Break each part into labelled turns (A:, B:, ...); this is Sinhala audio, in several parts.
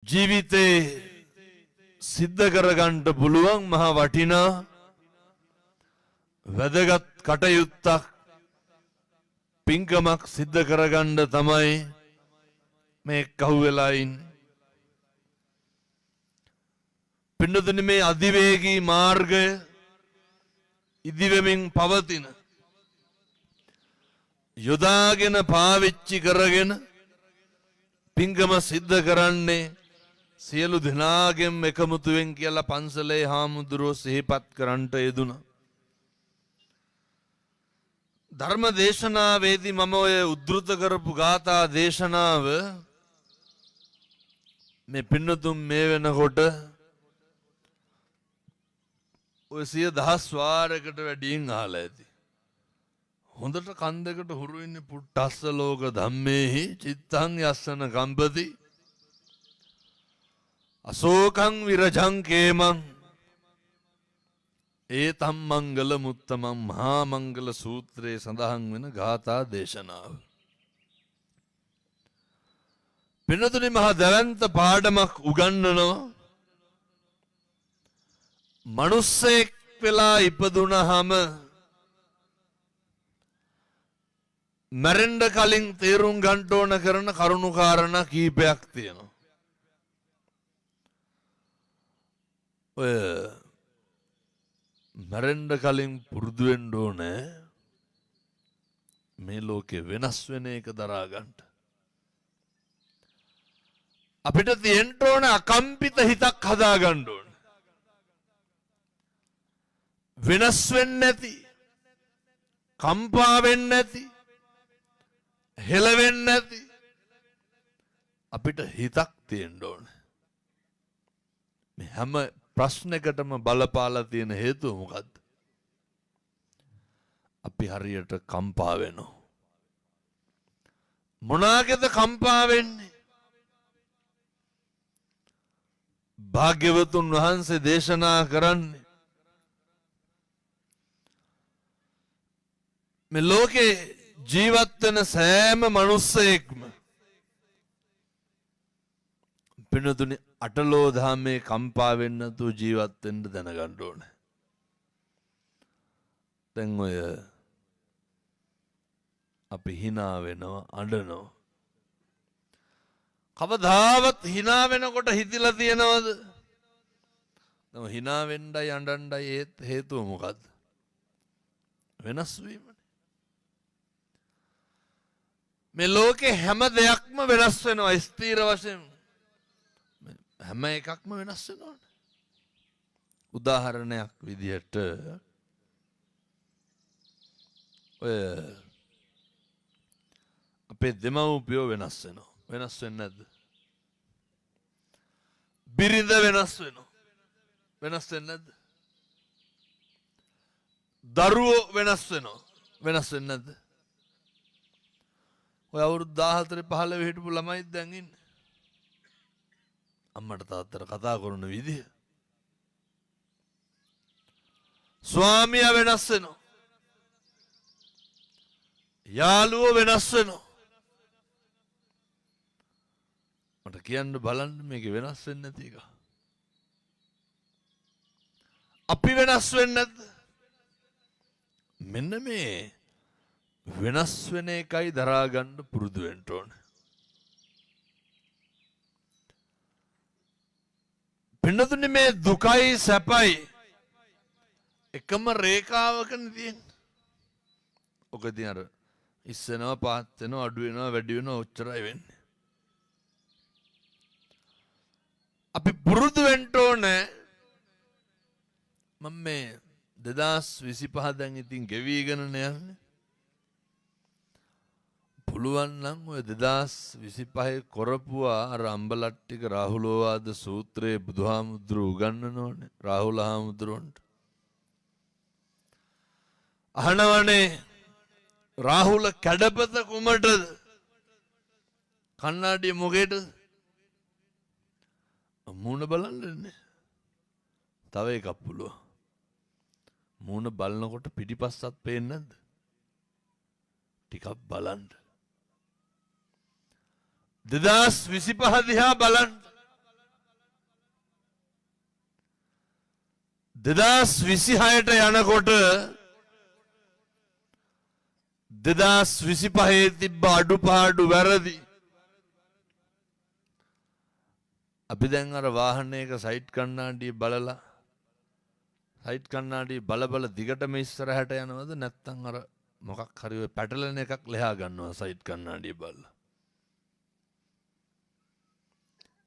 A: ජීවිතේ සිද්ධ කරගන්න පුළුවන් මහ වටිනා වැදගත් කටයුත්තක්, පින්කමක් සිද්ධ කරගන්න තමයි මේ කහුවෙලා ඉන්නේ. පින්නතුනි, මේ අධිවේගී මාර්ගය ඉදිවෙමින් පවතින යොදාගෙන පාවිච්චි කරගෙන පින්කම සිද්ධ කරන්නේ සියලු දෙනාගෙන් එකමුතුවෙන් කියලා පන්සලේ හාමුදුරුවෝ සිහිපත් කරන්නට යෙදුණා. ධර්ම දේශනාවේදී මම ඔය උද්ධෘත කරපු ගාථා දේශනාව මේ පින්නතුන් මේ වෙනකොට ඔය සිය දහස් වාරයකට වැඩියෙන් අහලා ඇති. හොඳට කන් දෙකට හුරු ඉන්නේ. පුට්ඨස්ස ලෝක ධම්මේහි චිත්තං යස්සන කම්පති අශෝකං විරජං කේමං ඒතම් මංගල මුත්තමං මහා මංගල සූත්‍රයේ සඳහන් වෙන ගාථා දේශනාව. පින්නතුනි, මහා දැවැන්ත පාඩමක් උගන්වනවා. මනුස්සයෙක් වෙලා ඉපදුනහම මැරෙන්න කලින් තේරුම් ගන්න ඕන කරන කරුණු කාරණා කීපයක් තියෙනවා. ඔය මැරෙන්න කලින් පුරුදු වෙන්න ඕනේ මේ ලෝකේ වෙනස් වෙන එක දරා ගන්න. අපිට තියෙන්න ඕන අකම්පිත හිතක් හදා ගන්න ඕන. වෙනස් වෙන්නේ නැති, කම්පා වෙන්නේ නැති, හෙලවෙන්නේ නැති අපිට හිතක් තියෙන්න ඕන. මේ හැම ප්‍රශ්නයකටම බලපාලා තියෙන හේතුව මොකද්ද? අපි හරියට කම්පා වෙනවා. මොනාගේද කම්පා වෙන්නේ? භාග්‍යවතුන් වහන්සේ දේශනා කරන්නේ මේ ලෝකේ ජීවත් වෙන සෑම මනුස්සයෙක්ම පින්නතුනි අටලෝ දහමේ කම්පා වෙන්න නැතුව ජීවත් වෙන්න දැනගන්න ඕනේ. දැන් ඔය අපි හිනා වෙනවා, අඬනවා. කවදාවත් හිනා වෙනකොට හිතිලා තියෙනවද? දැන් හිනා වෙන්නයි අඬන්නයි ඒත් හේතුව මොකද්ද? වෙනස් වීමනේ. මේ ලෝකේ හැම දෙයක්ම වෙනස් වෙනවා ස්ථිර වශයෙන්. හැම එකක්ම වෙනස් වෙනවනේ. උදාහරණයක් විදිහට ඔය අපේ දෙමව්පියෝ වෙනස් වෙනවා. වෙනස් වෙන්නේ නැද්ද? බිරිඳ වෙනස් වෙනවා. වෙනස් වෙන්නේ නැද්ද? දරුවෝ වෙනස් වෙනවා. වෙනස් වෙන්නේ නැද්ද? ඔය අවුරුදු 14 15 හිටපු ළමයිත් දැන් ඉන්නේ. අම්මට තාත්තට කතා කරන විදිහ. ස්වාමියා වෙනස් වෙනවා. යාළුවෝ වෙනස් වෙනවා. මට කියන්න බලන්න මේක වෙනස් වෙන්නේ නැති එක. අපි වෙනස් වෙන්නේ නැද්ද? මෙන්න මේ වෙනස් වෙන එකයි දරා ගන්න පුරුදු වෙන්න ඕනේ. පින්නතුනි මේ දුකයි සැපයි එකම රේඛාවකනේ තියෙන්නේ. ඔක ඉතින් අර ඉස්සෙනවා පාත් වෙනවා අඩු වෙනවා වැඩි වෙනවා ඔච්චරයි වෙන්නේ. අපි පුරුදු වෙන්න ඕනේ. මම මේ 2025 දැන් ඉතින් ගෙවිගෙන යන්නේ. පුළුවන් නම් ඔය 2025 කරපුවා අර අම්බලට්ටික රාහුලෝවාද සූත්‍රයේ බුදුහාමුදුරුවෝ උගන්වනවනේ රාහුල හාමුදුරුවන්ට. අහනවනේ රාහුල කැඩපත කුමටද? කණ්ණාඩිය මොකේටද? මූණ බලන්න ඉන්නේ. තව එකක් පුළුවන්. මූණ බලනකොට පිටිපස්සත් පේන්නේ නැද්ද? ටිකක් බලන්න. 2025 දිහා බලන්න. 2026ට යනකොට 2025 තිබ්බ අඩුපාඩු වැරදි අපි දැන් අර වාහනයක සයිඩ් කණ්ණාඩිය බලලා, සයිඩ් කණ්ණාඩිය බල බල දිගටම ඉස්සරහට යනවද, නැත්නම් අර මොකක් හරි ඔය පැටලෙන එකක් ලෙහා ගන්නවා සයිඩ් කණ්ණාඩිය බලලා?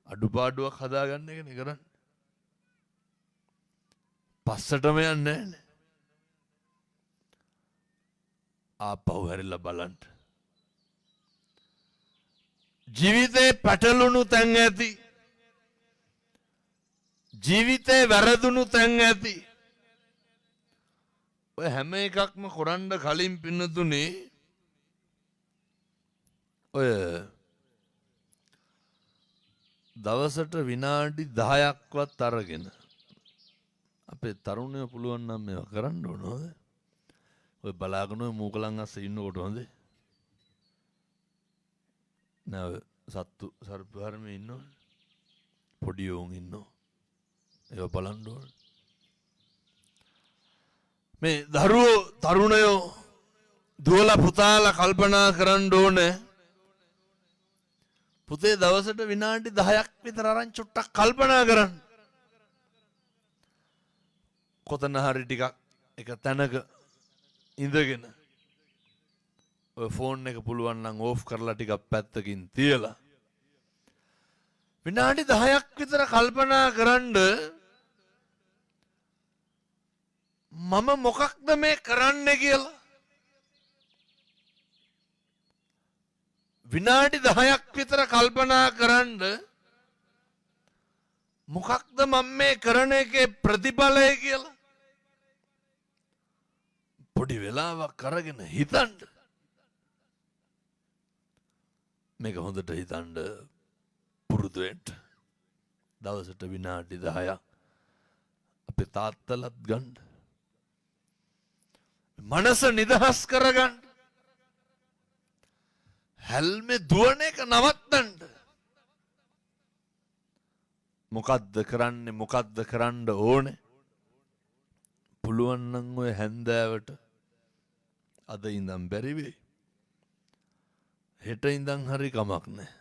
A: අඩුපාඩුවක් හදාගන්න එකනේ කරන්නේ. පස්සටම යන්නේ නෑනේ. ආපහු හැරිලා බලන්න. ජීවිතේ පැටලුණු තැන් ඇති. ජීවිතේ වැරදුණු තැන් ඇති. ඔය හැම එකක්ම කරන්න කලින් පින්නතුනේ ඔය දවසට විනාඩි 10ක්වත් අරගෙන අපේ තරුණයෝ පුළුවන් නම් මේවා කරන්න ඕන හොඳ. ඔය බලාගෙන ඔය මූකලන් අස්සේ ඉන්නකොට හොඳේ. නෑ, ඔය සත්තු සර්ප හරමේ ඉන්නවනේ. පොඩි උන් ඉන්නවා. ඒවා බලන්න ඕන. මේ දරුවෝ තරුණයෝ දුවලා පුතාලා කල්පනා කරන්න ඕනේ. පුතේ, දවසට විනාඩි 10ක් විතර අරන් චුට්ටක් කල්පනා කරන්න. කොතන හරි ටිකක් එක තැනක ඉඳගෙන ඔය ෆෝන් එක පුළුවන් නම් ඕෆ් කරලා ටිකක් පැත්තකින් තියලා විනාඩි 10ක් විතර කල්පනා කරන්න, මම මොකක්ද මේ කරන්නේ කියලා. විනාඩි 10ක් විතර කල්පනා කරන්න, මොකක්ද මම මේ කරන එකේ ප්‍රතිඵලය කියලා. පොඩි වෙලාවක් අරගෙන හිතන්න. මේක හොඳට හිතන්න පුරුදු වෙන්න. දවසට විනාඩි 10ක් අපේ තාත්තලත් ගන්න. මනස නිදහස් කරගන්න. හැල්මේ දුවන එක නවත්තන්න. මොකද්ද කරන්නේ, මොකද්ද කරන්න ඕනේ? පුළුවන් නම් ඔය හැන්දෑවට, අද ඉඳන් බැරි වෙයි. හෙට ඉඳන් හරි කමක් නැහැ.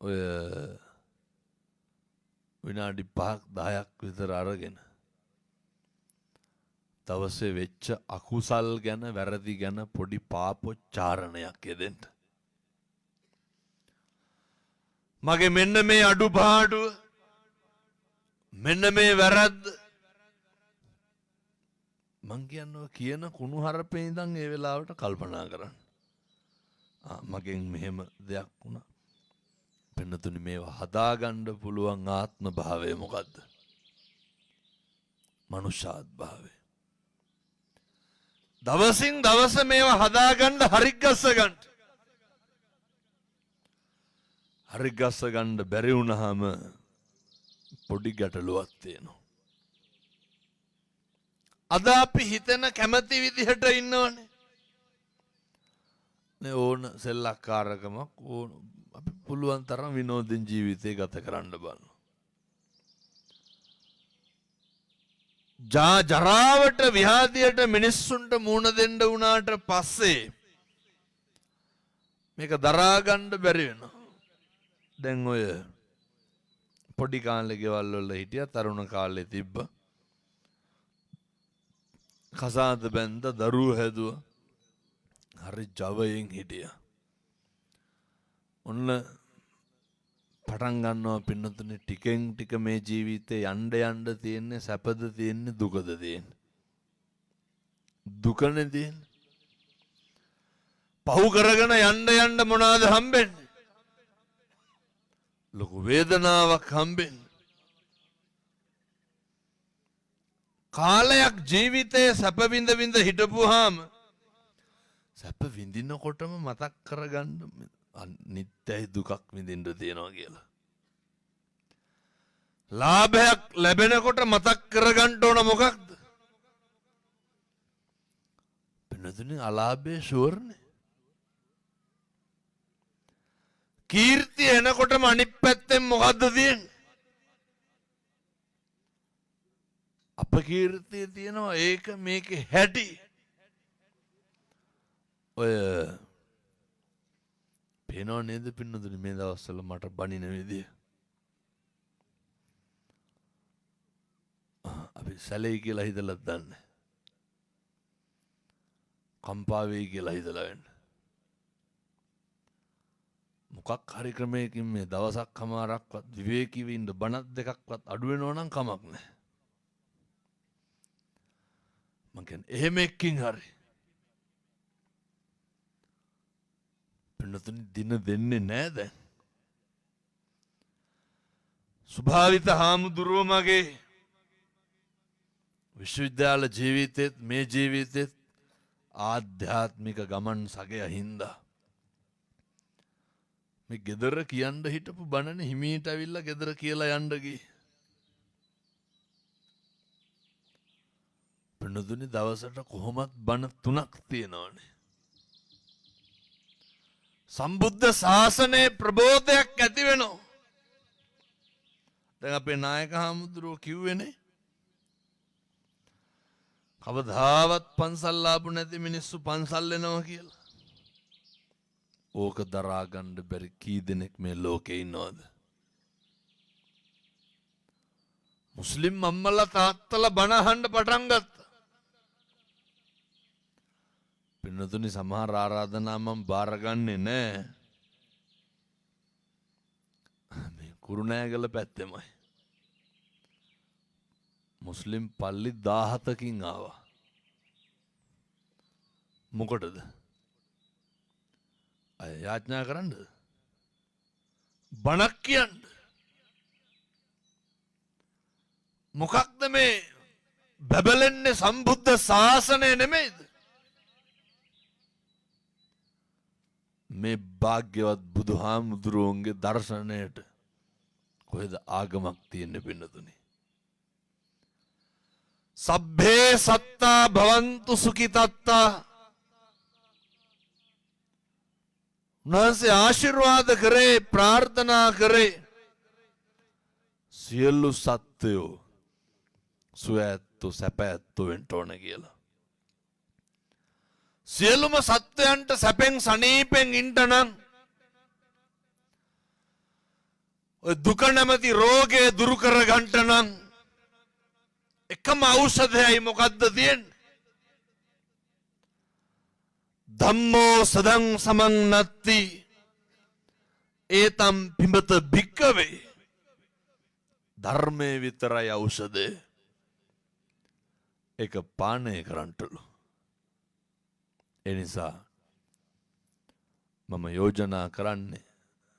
A: ඔය විනාඩි 5ක් 10ක් විතර අරගෙන දවසේ වෙච්ච අකුසල් ගැන, වැරදි ගැන පොඩි පාපොච්චාරණයක් යෙදෙන්න. මගේ මෙන්න මේ අඩුපාඩුව, මෙන්න මේ වැරද්ද, මං කියන්නේ කියන කුණු හරපේ ඉඳන් ඒ වෙලාවට කල්පනා කරන්න. මගෙන් මෙහෙම දෙයක් වුණා. පින්නතුනි, මේවා හදාගන්න පුළුවන් ආත්ම භාවය මොකද්ද? මනුෂ්‍යාත් භාවය. දවසින් දවස මේවා හදාගන්න හරිගස්ස ගන්න. හරිගස්ස ගන්න බැරි වුණාම පොඩි ගැටලුවක් තියෙනවා. අද අපි හිතෙන කැමති විදිහට ඉන්නවනේ. නේ, ඕන සෙල්ලක්කාරකමක් ඕන, අපි පුළුවන් තරම් විනෝදෙන් ජීවිතේ ගත කරන්න බලනවා. ජරාවට ව්‍යාධියට මිනිස්සුන්ට මුහුණ දෙන්න වුණාට පස්සේ මේක දරා ගන්න බැරි වෙනවා. දැන් ඔය පොඩි කාලේ ගෙවල් වල හිටියා, තරුණ කාලේ තිබ්බ. කසාද බැන්ද, දරුවෝ හැදුවා. හරි ජවයෙන් හිටියා. ඔන්න පටන් ගන්නවා පින්නතුනේ ටිකෙන් ටික මේ ජීවිතේ යන්න යන්න තියෙන්නේ සැපද තියෙන්නේ දුකද තියෙන්නේ? දුකනේ තියෙන්නේ. පහු කරගෙන යන්න යන්න මොනවාද හම්බෙන්නේ? ලොකු වේදනාවක් හම්බෙන්නේ. කාලයක් ජීවිතේ සැප විඳ විඳ හිටපුවාම සැප විඳිනකොටම මතක් කරගන්න නිත්‍යයි දුකක් විඳින්න තියෙනවා කියලා. ලාභයක් ලැබෙනකොට මතක් කරගන්න ඕන මොකක්ද? පින්නතුනේ, අලාභයේ ෂුවර්නේ. කීර්තිය එනකොටම අනිත් පැත්තෙන් මොකද්ද තියෙන්නේ? අපකීර්තිය තියෙනවා. ඒක මේකේ හැටි. ඔය පේනව නේද පින්නතුනි මේ දවස්වල මට බනින විදිය. අපි සැලෙයි කියලා හිතලත් දන්නේ. කම්පා වෙයි කියලා හිතලා වෙන්න. මොකක් හරි ක්‍රමයකින් මේ දවසක් හමාරක්වත් විවේකීව ඉන්න බණක් දෙකක්වත් අඩු වෙනවා නම් කමක් නැහැ. මං කියන්නේ එහෙම එක්කින් හරි. පින්නතුනි දින දෙන්නේ නෑ දැන්. සුභාවිත හාමුදුරුව මගේ විශ්වවිද්‍යාල ජීවිතෙත් මේ ජීවිතෙත් ආධ්‍යාත්මික ගමන් සගය හින්දා මේ ගෙදර කියන්න හිටපු බණනේ හිමීට ඇවිල්ලා ගෙදර කියලා යන්න ගියේ. පින්නතුනි දවසට කොහොමත් බණ තුනක් තියෙනවනේ. සම්බුද්ධ ශාසනයේ ප්‍රබෝධයක් ඇති වෙනවා. දැන් අපේ නායක හාමුදුරුවෝ කිව්වේනේ කවදාවත් පන්සල් ආපු නැති මිනිස්සු පන්සල් එනවා කියලා. ඕක දරා ගන්න බැරි කී දෙනෙක් මේ ලෝකේ ඉන්නවද? මුස්ලිම් අම්මලා තාත්තලා බණ අහන්න පටන් ගත්තා. පින්නතුනි සමහර ආරාධනා මම බාරගන්නේ නෑ. මේ කුරුණෑගල පැත්තෙමයි. මුස්ලිම් පල්ලි 17කින් ආවා. මොකටද? අය යාඥා කරන්නද? බණක් කියන්න. මොකක්ද මේ බැබලෙන්නේ සම්බුද්ධ ශාසනය නෙමෙයිද? මේ භාග්‍යවත් බුදුහාමුදුරුවන්ගේ දර්ශනයට කොහෙද ආගමක් තියෙන්නේ පින්නතුනි? සබ්බේ සත්තා භවන්තු සුඛිතත්තා. උන්වහන්සේ ආශිර්වාද කරේ, ප්‍රාර්ථනා කරේ සියලු සත්වයෝ සුව ඇත්තෝ සැප ඇත්තෝ වෙන්න ඕන කියලා. සියලුම සත්වයන්ට සැපෙන් සනීපෙන් ඉන්න නම් ඔය දුක නැමැති රෝගය දුරු කර ගන්නට නම් එකම ඖෂධයයි මොකද්ද තියෙන්නේ? ධම්මෝ සදං සමං නත්ති ඒතම් පිඹත භික්කවේ. ධර්මයේ විතරයි ඖෂධය. ඒක පානය කරන්නටලු. ඒ නිසා මම යෝජනා කරන්නේ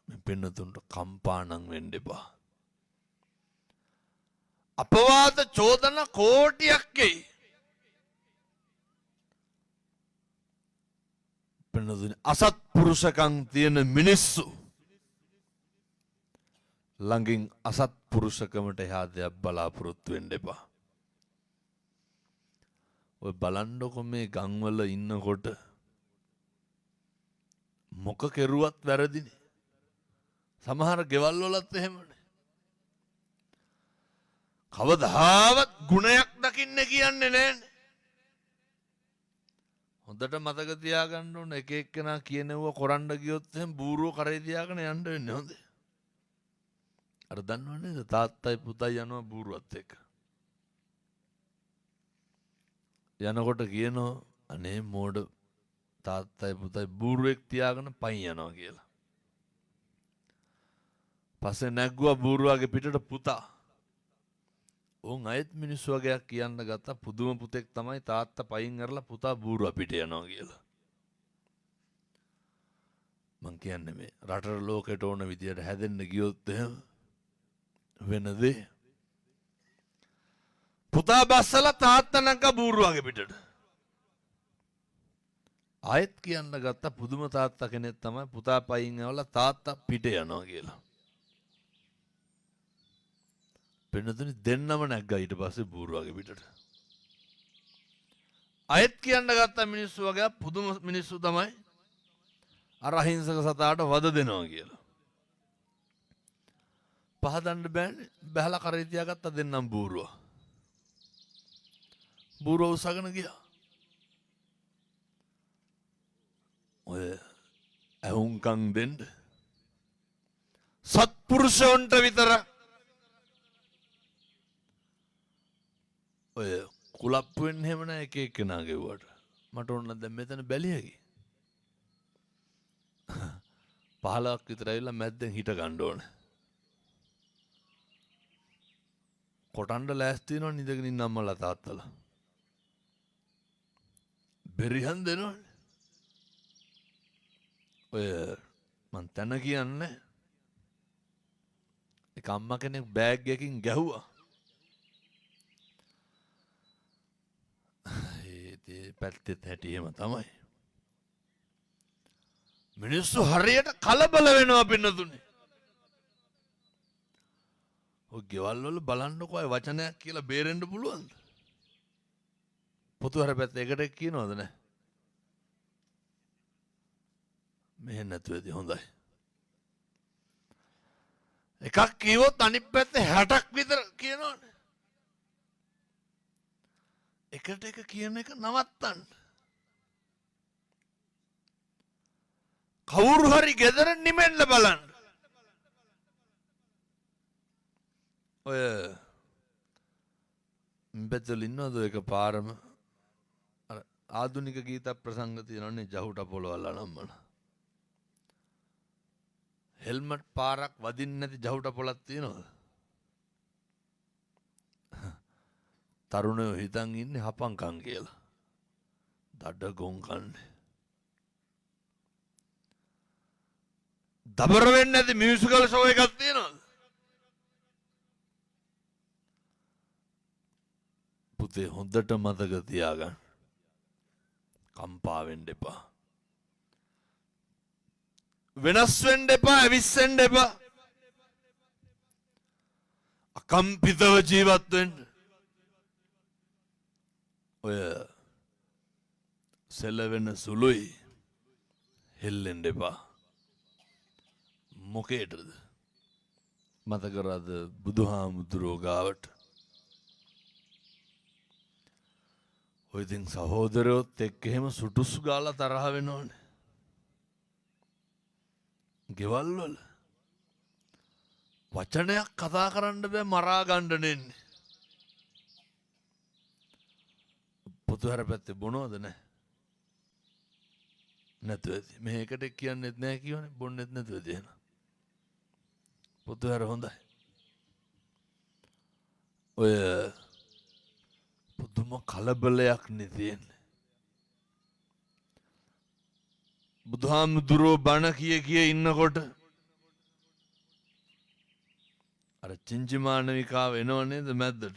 A: මේ පින්නතුන්ට කම්පාණන් වෙන්න එපා. අපවාද චෝදන කෝටියක් එයි. පින්නතුනි අසත්පුරුෂකම් තියෙන මිනිස්සු ළඟින් අසත්පුරුෂකමට එහා දෙයක් බලාපොරොත්තු වෙන්න එපා. ඔය බලන්නකො මේ ගම්වල ඉන්නකොට මොක කෙරුවත් වැරදිනේ. සමහර ගෙවල් වලත් එහෙමනේ. කවදාවත් ගුණයක් දකින්න කියන්නේ නෑනේ. හොඳට මතක තියාගන්න ඕන එක එක්කෙනා කියනෙව්ව කරන්න ගියොත් එහෙම බූරුව කරේ තියාගෙන යන්න වෙන්නේ හොඳේ. අර දන්නව නේද තාත්තයි පුතයි යනවා බූරුවත් එක්ක. යනකොට කියනවා අනේ මෝඩ තාත්තයි පුතයි බූරුවෙක් තියාගෙන පයින් යනවා කියලා. පස්සේ නැග්ගුවා බූරුවාගේ පිටට පුතා. උන් අයෙත් මිනිස්සු වගේක් කියන්න ගත්තා පුදුම පුතෙක් තමයි තාත්තා පයින් අරලා පුතා බූරුවා පිට යනවා කියලා. මං කියන්නේ මේ රටට ලෝකෙට ඕන විදියට හැදෙන්න ගියොත් එහෙම වෙන දේ. පුතා බස්සලා තාත්තා නැග්ගා බූරුවාගේ පිටට. ආයෙත් කියන්න ගත්තා පුදුම තාත්තා කෙනෙක් තමයි පුතා පයින් ඇවලා තාත්තා පිට යනවා කියලා. වෙනතුනි දෙන්නම නැග්ගා ඊට පස්සේ බූරුවාගේ පිටට. අයෙත් කියන්න ගත්තා මිනිස්සු වගේ පුදුම මිනිස්සු තමයි අර අහිංසක සතාට වද දෙනවා කියලා. පහදන්න බෑනේ බැහැලා කරේ තියාගත්තා දෙන්නම් බූරුවා. බූරුව උස්සගෙන ගියා. ඔය ඇහුම්කන් දෙන්න සත්පුරුෂයන්ට විතර ඔය කුලප්පු වෙන්න එහෙම නෑ එක එක්කෙනා ගෙව්වට. මට ඕන නම් දැන් මෙතන බැලියකි. 15ක් විතර ඇවිල්ලා මැද්දෙන් හිට ගන්න ඕන. කොටන්න ලෑස්ති වෙනවා නිදගෙන ඉන්න අම්මලා තාත්තලා. බෙරිහන් දෙනවනේ. ඔය මං තැන කියන්නේ එක අම්මා කෙනෙක් බෑග් එකකින් ගැහුවා. ඒ පැත්තෙත් හැටි එහෙම තමයි. මිනිස්සු හරියට කලබල වෙනවා පින්නතුනේ. ඔය ගෙවල් වල බලන්නකෝ අය වචනයක් කියලා බේරෙන්න පුළුවන්ද? පොතුහර පැත්ත එකට එක් කියනවද නෑ? මෙහෙ නැතුව ඇති හොඳයි. එකක් කිව්වොත් අනිත් පැත්තේ 60ක් විතර කියනවනේ. එකට එක කියන එක නවත්තන්න. කවුරු හරි ගෙදර නිමෙන්න බලන්න. ඔය පැත්තවල ඉන්නවද එක පාරම අර ආධුනික ගීත ප්‍රසංග තියෙනවනේ ජහුට පොළවල් අනම්මන. හෙල්මට් පාරක් වදින්න නැති ජහුට පොළක් තියෙනවද? තරුණයෝ හිතන් ඉන්නේ හපංකම් කියලා. දඩ ගොන් කන්නේ. දබර වෙන්නේ නැති මියුසිකල් ෂෝ එකක් තියෙනවද? පුතේ හොඳට මතක තියාගන්න. කම්පා වෙන්න එපා. වෙනස් වෙන්න එපා, ඇවිස්සෙන්න එපා. අකම්පිතව ජීවත් වෙන්න. ඔය සෙලවෙන සුළුයි හෙල්ලෙන්න එපා. මොකේටද? මතක කරාද බුදුහාමුදුරුවෝ ගාවට? ඔය ඉතින් සහෝදරයොත් එක්ක එහෙම සුටුස් ගාලා තරහ වෙනවනේ. ගෙවල් වල වචනයක් කතා කරන්න බෑ මරා ගන්න නෙන්නේ. පොතුහැර පැත්තේ බොනවද නෑ? නැතුව ඇති. මෙහෙ එකට කියන්නෙත් නෑ කියවනේ බොන්නෙත් නැතුව ඇති එහෙනම්. පොතුහැර හොඳයි. ඔය පුදුම කලබලයක් නේ තියෙන්නේ. බුදුහාමුදුරුවෝ බණ කිය කිය ඉන්නකොට අර චිංචිමානවිකාව එනව නේද මැද්දට?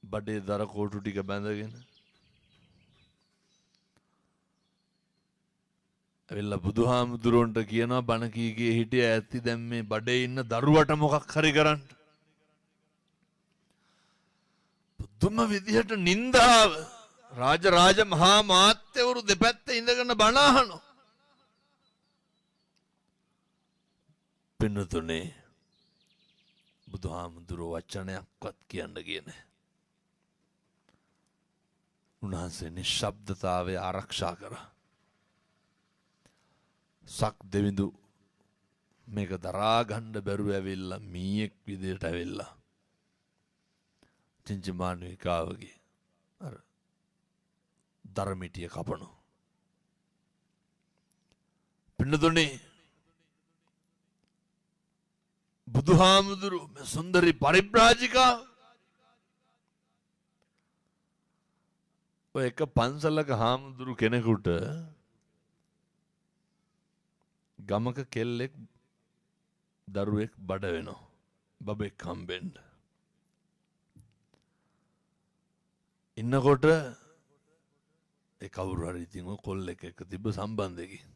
A: බඩේ දර කෝටු ටික බැඳගෙන ඇවිල්ලා බුදුහාමුදුරුවන්ට කියනවා බණ කී කිය හිටිය ඇත්ති දැන් මේ බඩේ ඉන්න දරුවට මොකක් හරි කරන්න. පුදුම විදිහට නින්දාව. රාජරාජ මහා මාත්‍යවරු දෙපැත්තේ ඉඳගෙන බණ අහනවා. පින්නතුනේ බුදුහාමුදුරුවෝ වචනයක්වත් කියන්න ගියේ නෑ. උන්වහන්සේ නිශ්ශබ්දතාවය ආරක්ෂා කරා. සක් දෙවිඳු මේක දරා ගන්න බැරුව ඇවිල්ලා මීයෙක් විදියට ඇවිල්ලා චිංචිමානවිකාවගේ අර දරමිටිය කපනවා. පින්නතුනේ බුදුහාමුදුරුවෝ මේ සුන්දරි පරිබ්‍රාජිකාව ඔය එක පන්සලක හාමුදුරු කෙනෙකුට ගමක කෙල්ලෙක් දරුවෙක් බඩ වෙනවා. බබෙක් හම්බෙන්න. ඉන්නකොට ඒ කවුරු හරි ඉතින් ඔය කොල්ලෙක් එක්ක තිබ්බ සම්බන්ධයකින්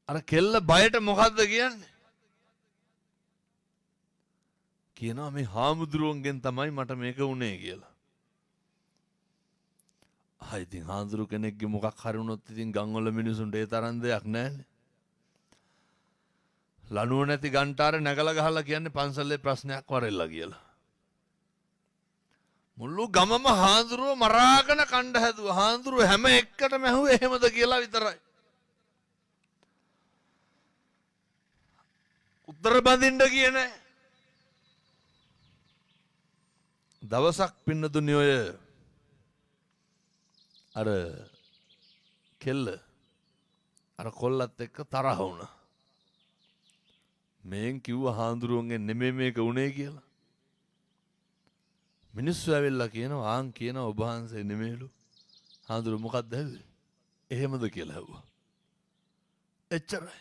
A: අර කෙල්ල බයට මොකද්ද කියන්නේ? කියනවා මේ හාමුදුරුවන්ගෙන් තමයි මට මේක වුනේ කියලා. ආ ඉතින් හාමුදුරු කෙනෙක්ගේ මොකක් හරි වුණොත් ඉතින් ගම්වල මිනිසුන්ට ඒ තරම් දෙයක් නෑනේ. ලණුව නැති ගන්ටාර නැගලා ගහලා කියන්නේ පන්සලේ ප්‍රශ්නයක් වරෙල්ලා කියලා. මුළු ගමම හාඳුරුව මරාගෙන කණ්ඩ හැදුවා. හාඳුරුව හැම එක්කටම ඇහුවේ එහෙමද කියලා විතරයි. උත්තර බඳින්න ගියේ නෑ. දවසක් පින්නතුනි ඔය අර කෙල්ල අර කොල්ලත් එක්ක තරහ වුණා. මේන් කිව්ව හාඳුරුවන්ගෙන් නෙමෙයි මේක වුණේ කියලා. මිනිස්සු ඇවිල්ලා කියනවා ආන් කියනවා ඔබ වහන්සේ නෙමෙයිලු. හාඳුරුව මොකක්ද ඇහුවේ? එහෙමද කියලා ඇහුවා. එච්චරයි.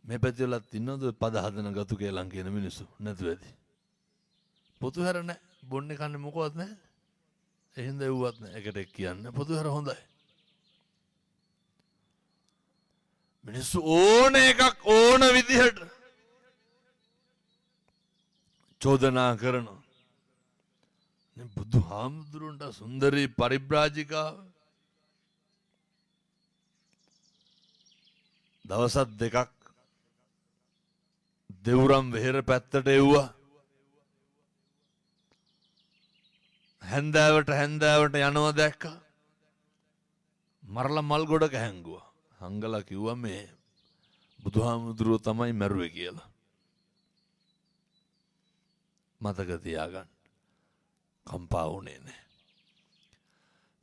A: මේ පැතිවලත් ඉන්නවද පද හදන ගතු කේලම් කියන මිනිස්සු? නැතුව ඇති. පොතු හැර නෑ. බොන්නේ කන්නේ මොකවත් නෑ. ඒ හින්දා එව්වත් නෑ. එකට එක් කියන්න. පොතු හැර හොඳයි. මිනිස්සු ඕන එකක් ඕන විදිහට චෝදනා කරනවා. නේ බුදුහාමුදුරුවන්ට සුන්දරී පරිබ්‍රාජිකාව දවසක් දෙකක් දෙවුරම් වෙහෙර පැත්තට එව්වා. හැන්දෑවට හැන්දෑවට යනවා දැක්කා. මරලා මල් ගොඩක හැංගුවා. හංගලා කිව්වා මේ බුදුහාමුදුරුවෝ තමයි මැරුවේ කියලා. මතක තියාගන්න. කම්පා වුණේ නෑ.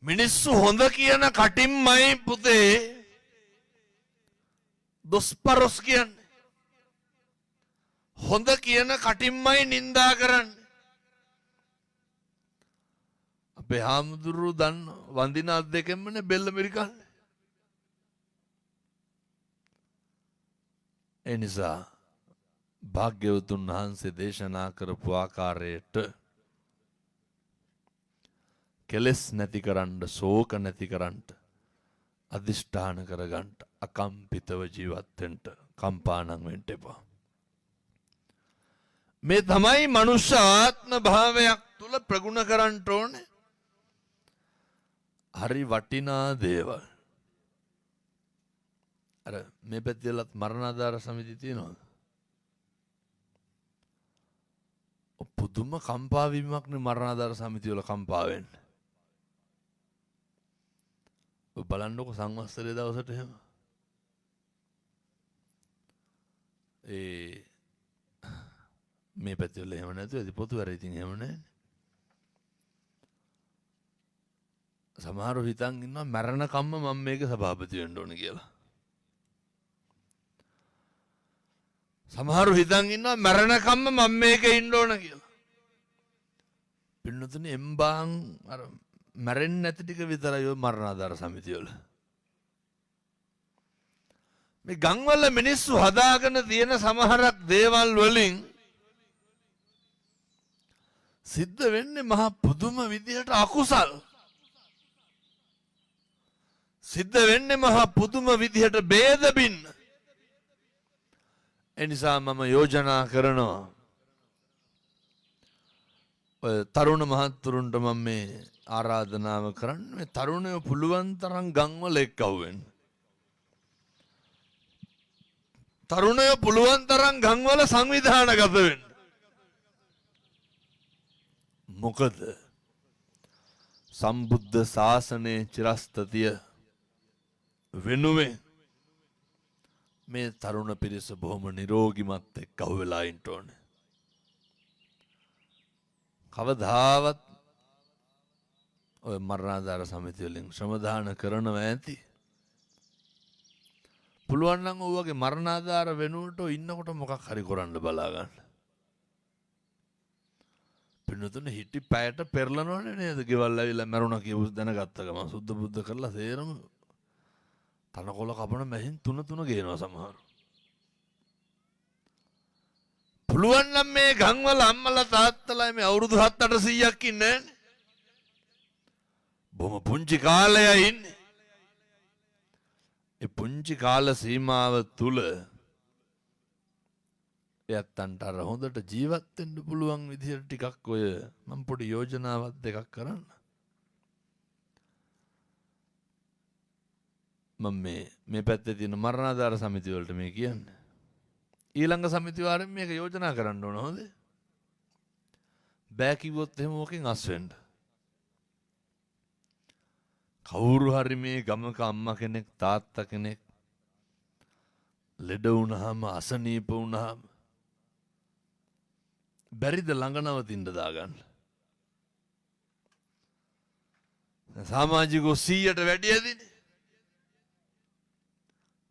A: මිනිස්සු හොඳ කියන කටින්මයි පුතේ දොස්පරොස් කියන්නේ. හොඳ කියන කටින්මයි නින්දා කරන්නේ. අපේ හාමුදුරුවෝ දන්න වඳින අත් දෙකෙන්මනේ බෙල්ල මිරිකන්නේ. ඒ නිසා භාග්‍යවතුන් වහන්සේ දේශනා කරපු ආකාරයට කෙලෙස් නැති කරන්න, ශෝක නැති කරන්න, අදිෂ්ඨාන කරගන්න, අකම්පිතව ජීවත් වෙන්න, කම්පා නම් වෙන්න එපා. මේ තමයි මනුෂ්‍ය ආත්ම භාවයක් තුල ප්‍රගුණ කරන්න ඕනේ හරි වටිනා දේවල්. අර මේ පැත්තේලත් මරණාධාර සමිති තියෙනවද? පුදුම කම්පා වීමක් නේ මරණාධාර සමිතිය වල කම්පා වෙන්න. ඔය බලන්නකො සංවත්සරයේ දවසට එහෙම. ඒ මේ පැත්තේ වල එහෙම නැතුව ඇති පොතු වැර ඉතින් එහෙම නෑනේ. සමහරව හිතන් ඉන්නවා මැරෙන කම්ම මම මේක සභාපති වෙන්න ඕන කියලා. සමහරව හිතන් ඉන්නවා මැරෙන කම්ම මම මේකේ ඉන්න ඕන කියලා. පින්නතුනි එම්බාන් අර මැරෙන්නේ නැති ටික විතරයි ඔය මරණාධාර සමිතිය වල. මේ ගම්වල මිනිස්සු හදාගෙන තියෙන සමහරක් දේවල් වලින් සිද්ධ වෙන්නේ මහා පුදුම විදිහට අකුසල්. සිද්ධ වෙන්නේ මහා පුදුම විදිහට ભેද බින්න. ඒ නිසා මම යෝජනා කරනවා ඔය තරුණ මහත්තුරුන්ට මම මේ ආරාධනාව කරන්නේ මේ තරුණයෝ පුළුවන් තරම් ගම්වල එක්කව වෙන්න. තරුණයෝ පුළුවන් තරම් ගම්වල සංවිධානගත වෙන්න. මොකද සම්බුද්ධ ශාසනයේ චිරස්ථිතිය වෙනුවෙන් මේ තරුණ පිරිස බොහොම නිරෝගිමත් එක්ක අහු වෙලා ඉන්න ඕනේ. කවදාවත් ඔය මරණාධාර සමිතිය වලින් ශ්‍රමදාන කරනවා ඇති. පුළුවන් නම් ඔය වගේ මරණාධාර වෙනුවට ඔය ඉන්නකොට මොකක් හරි කරන්න බලා ගන්න. පින්නතුනේ හිටි පැයට පෙරලනවනේ නේද? ගෙවල් ඇවිල්ලා මැරුණා කියපු දැනගත්ත ගමන් සුද්ධ බුද්ධ කරලා සේරම තනකොළ කපන මැෂින් තුන තුන ගේනවා සමහරු. පුළුවන් නම් මේ ගම්වල අම්මලා තාත්තලා මේ අවුරුදු 7 800ක් ඉන්නේ නෑනේ. බොහොම පුංචි කාලයයි ඉන්නේ. ඒ පුංචි කාල සීමාව තුල එයත්න්ට අර හොඳට ජීවත් වෙන්න පුළුවන් විදිහට ටිකක් ඔය මම පොඩි යෝජනාවක් දෙකක් කරන්න. මම මේ මේ පැත්තේ තියෙන මරණාධාර සමිති වලට මේ කියන්නේ. ඊළඟ සමිති වාරෙන් මේක යෝජනා කරන්න ඕන හොඳේ. බෑ කිව්වොත් එහෙම ඕකෙන් අස් වෙන්න. කවුරු හරි මේ ගමක අම්මා කෙනෙක් තාත්තා කෙනෙක් ලෙඩ වුණාම අසනීප වුණාම බැරිද ළඟ නවතින්න දාගන්න? සමාජිකෝ 100ට වැඩි ඇතිනේ.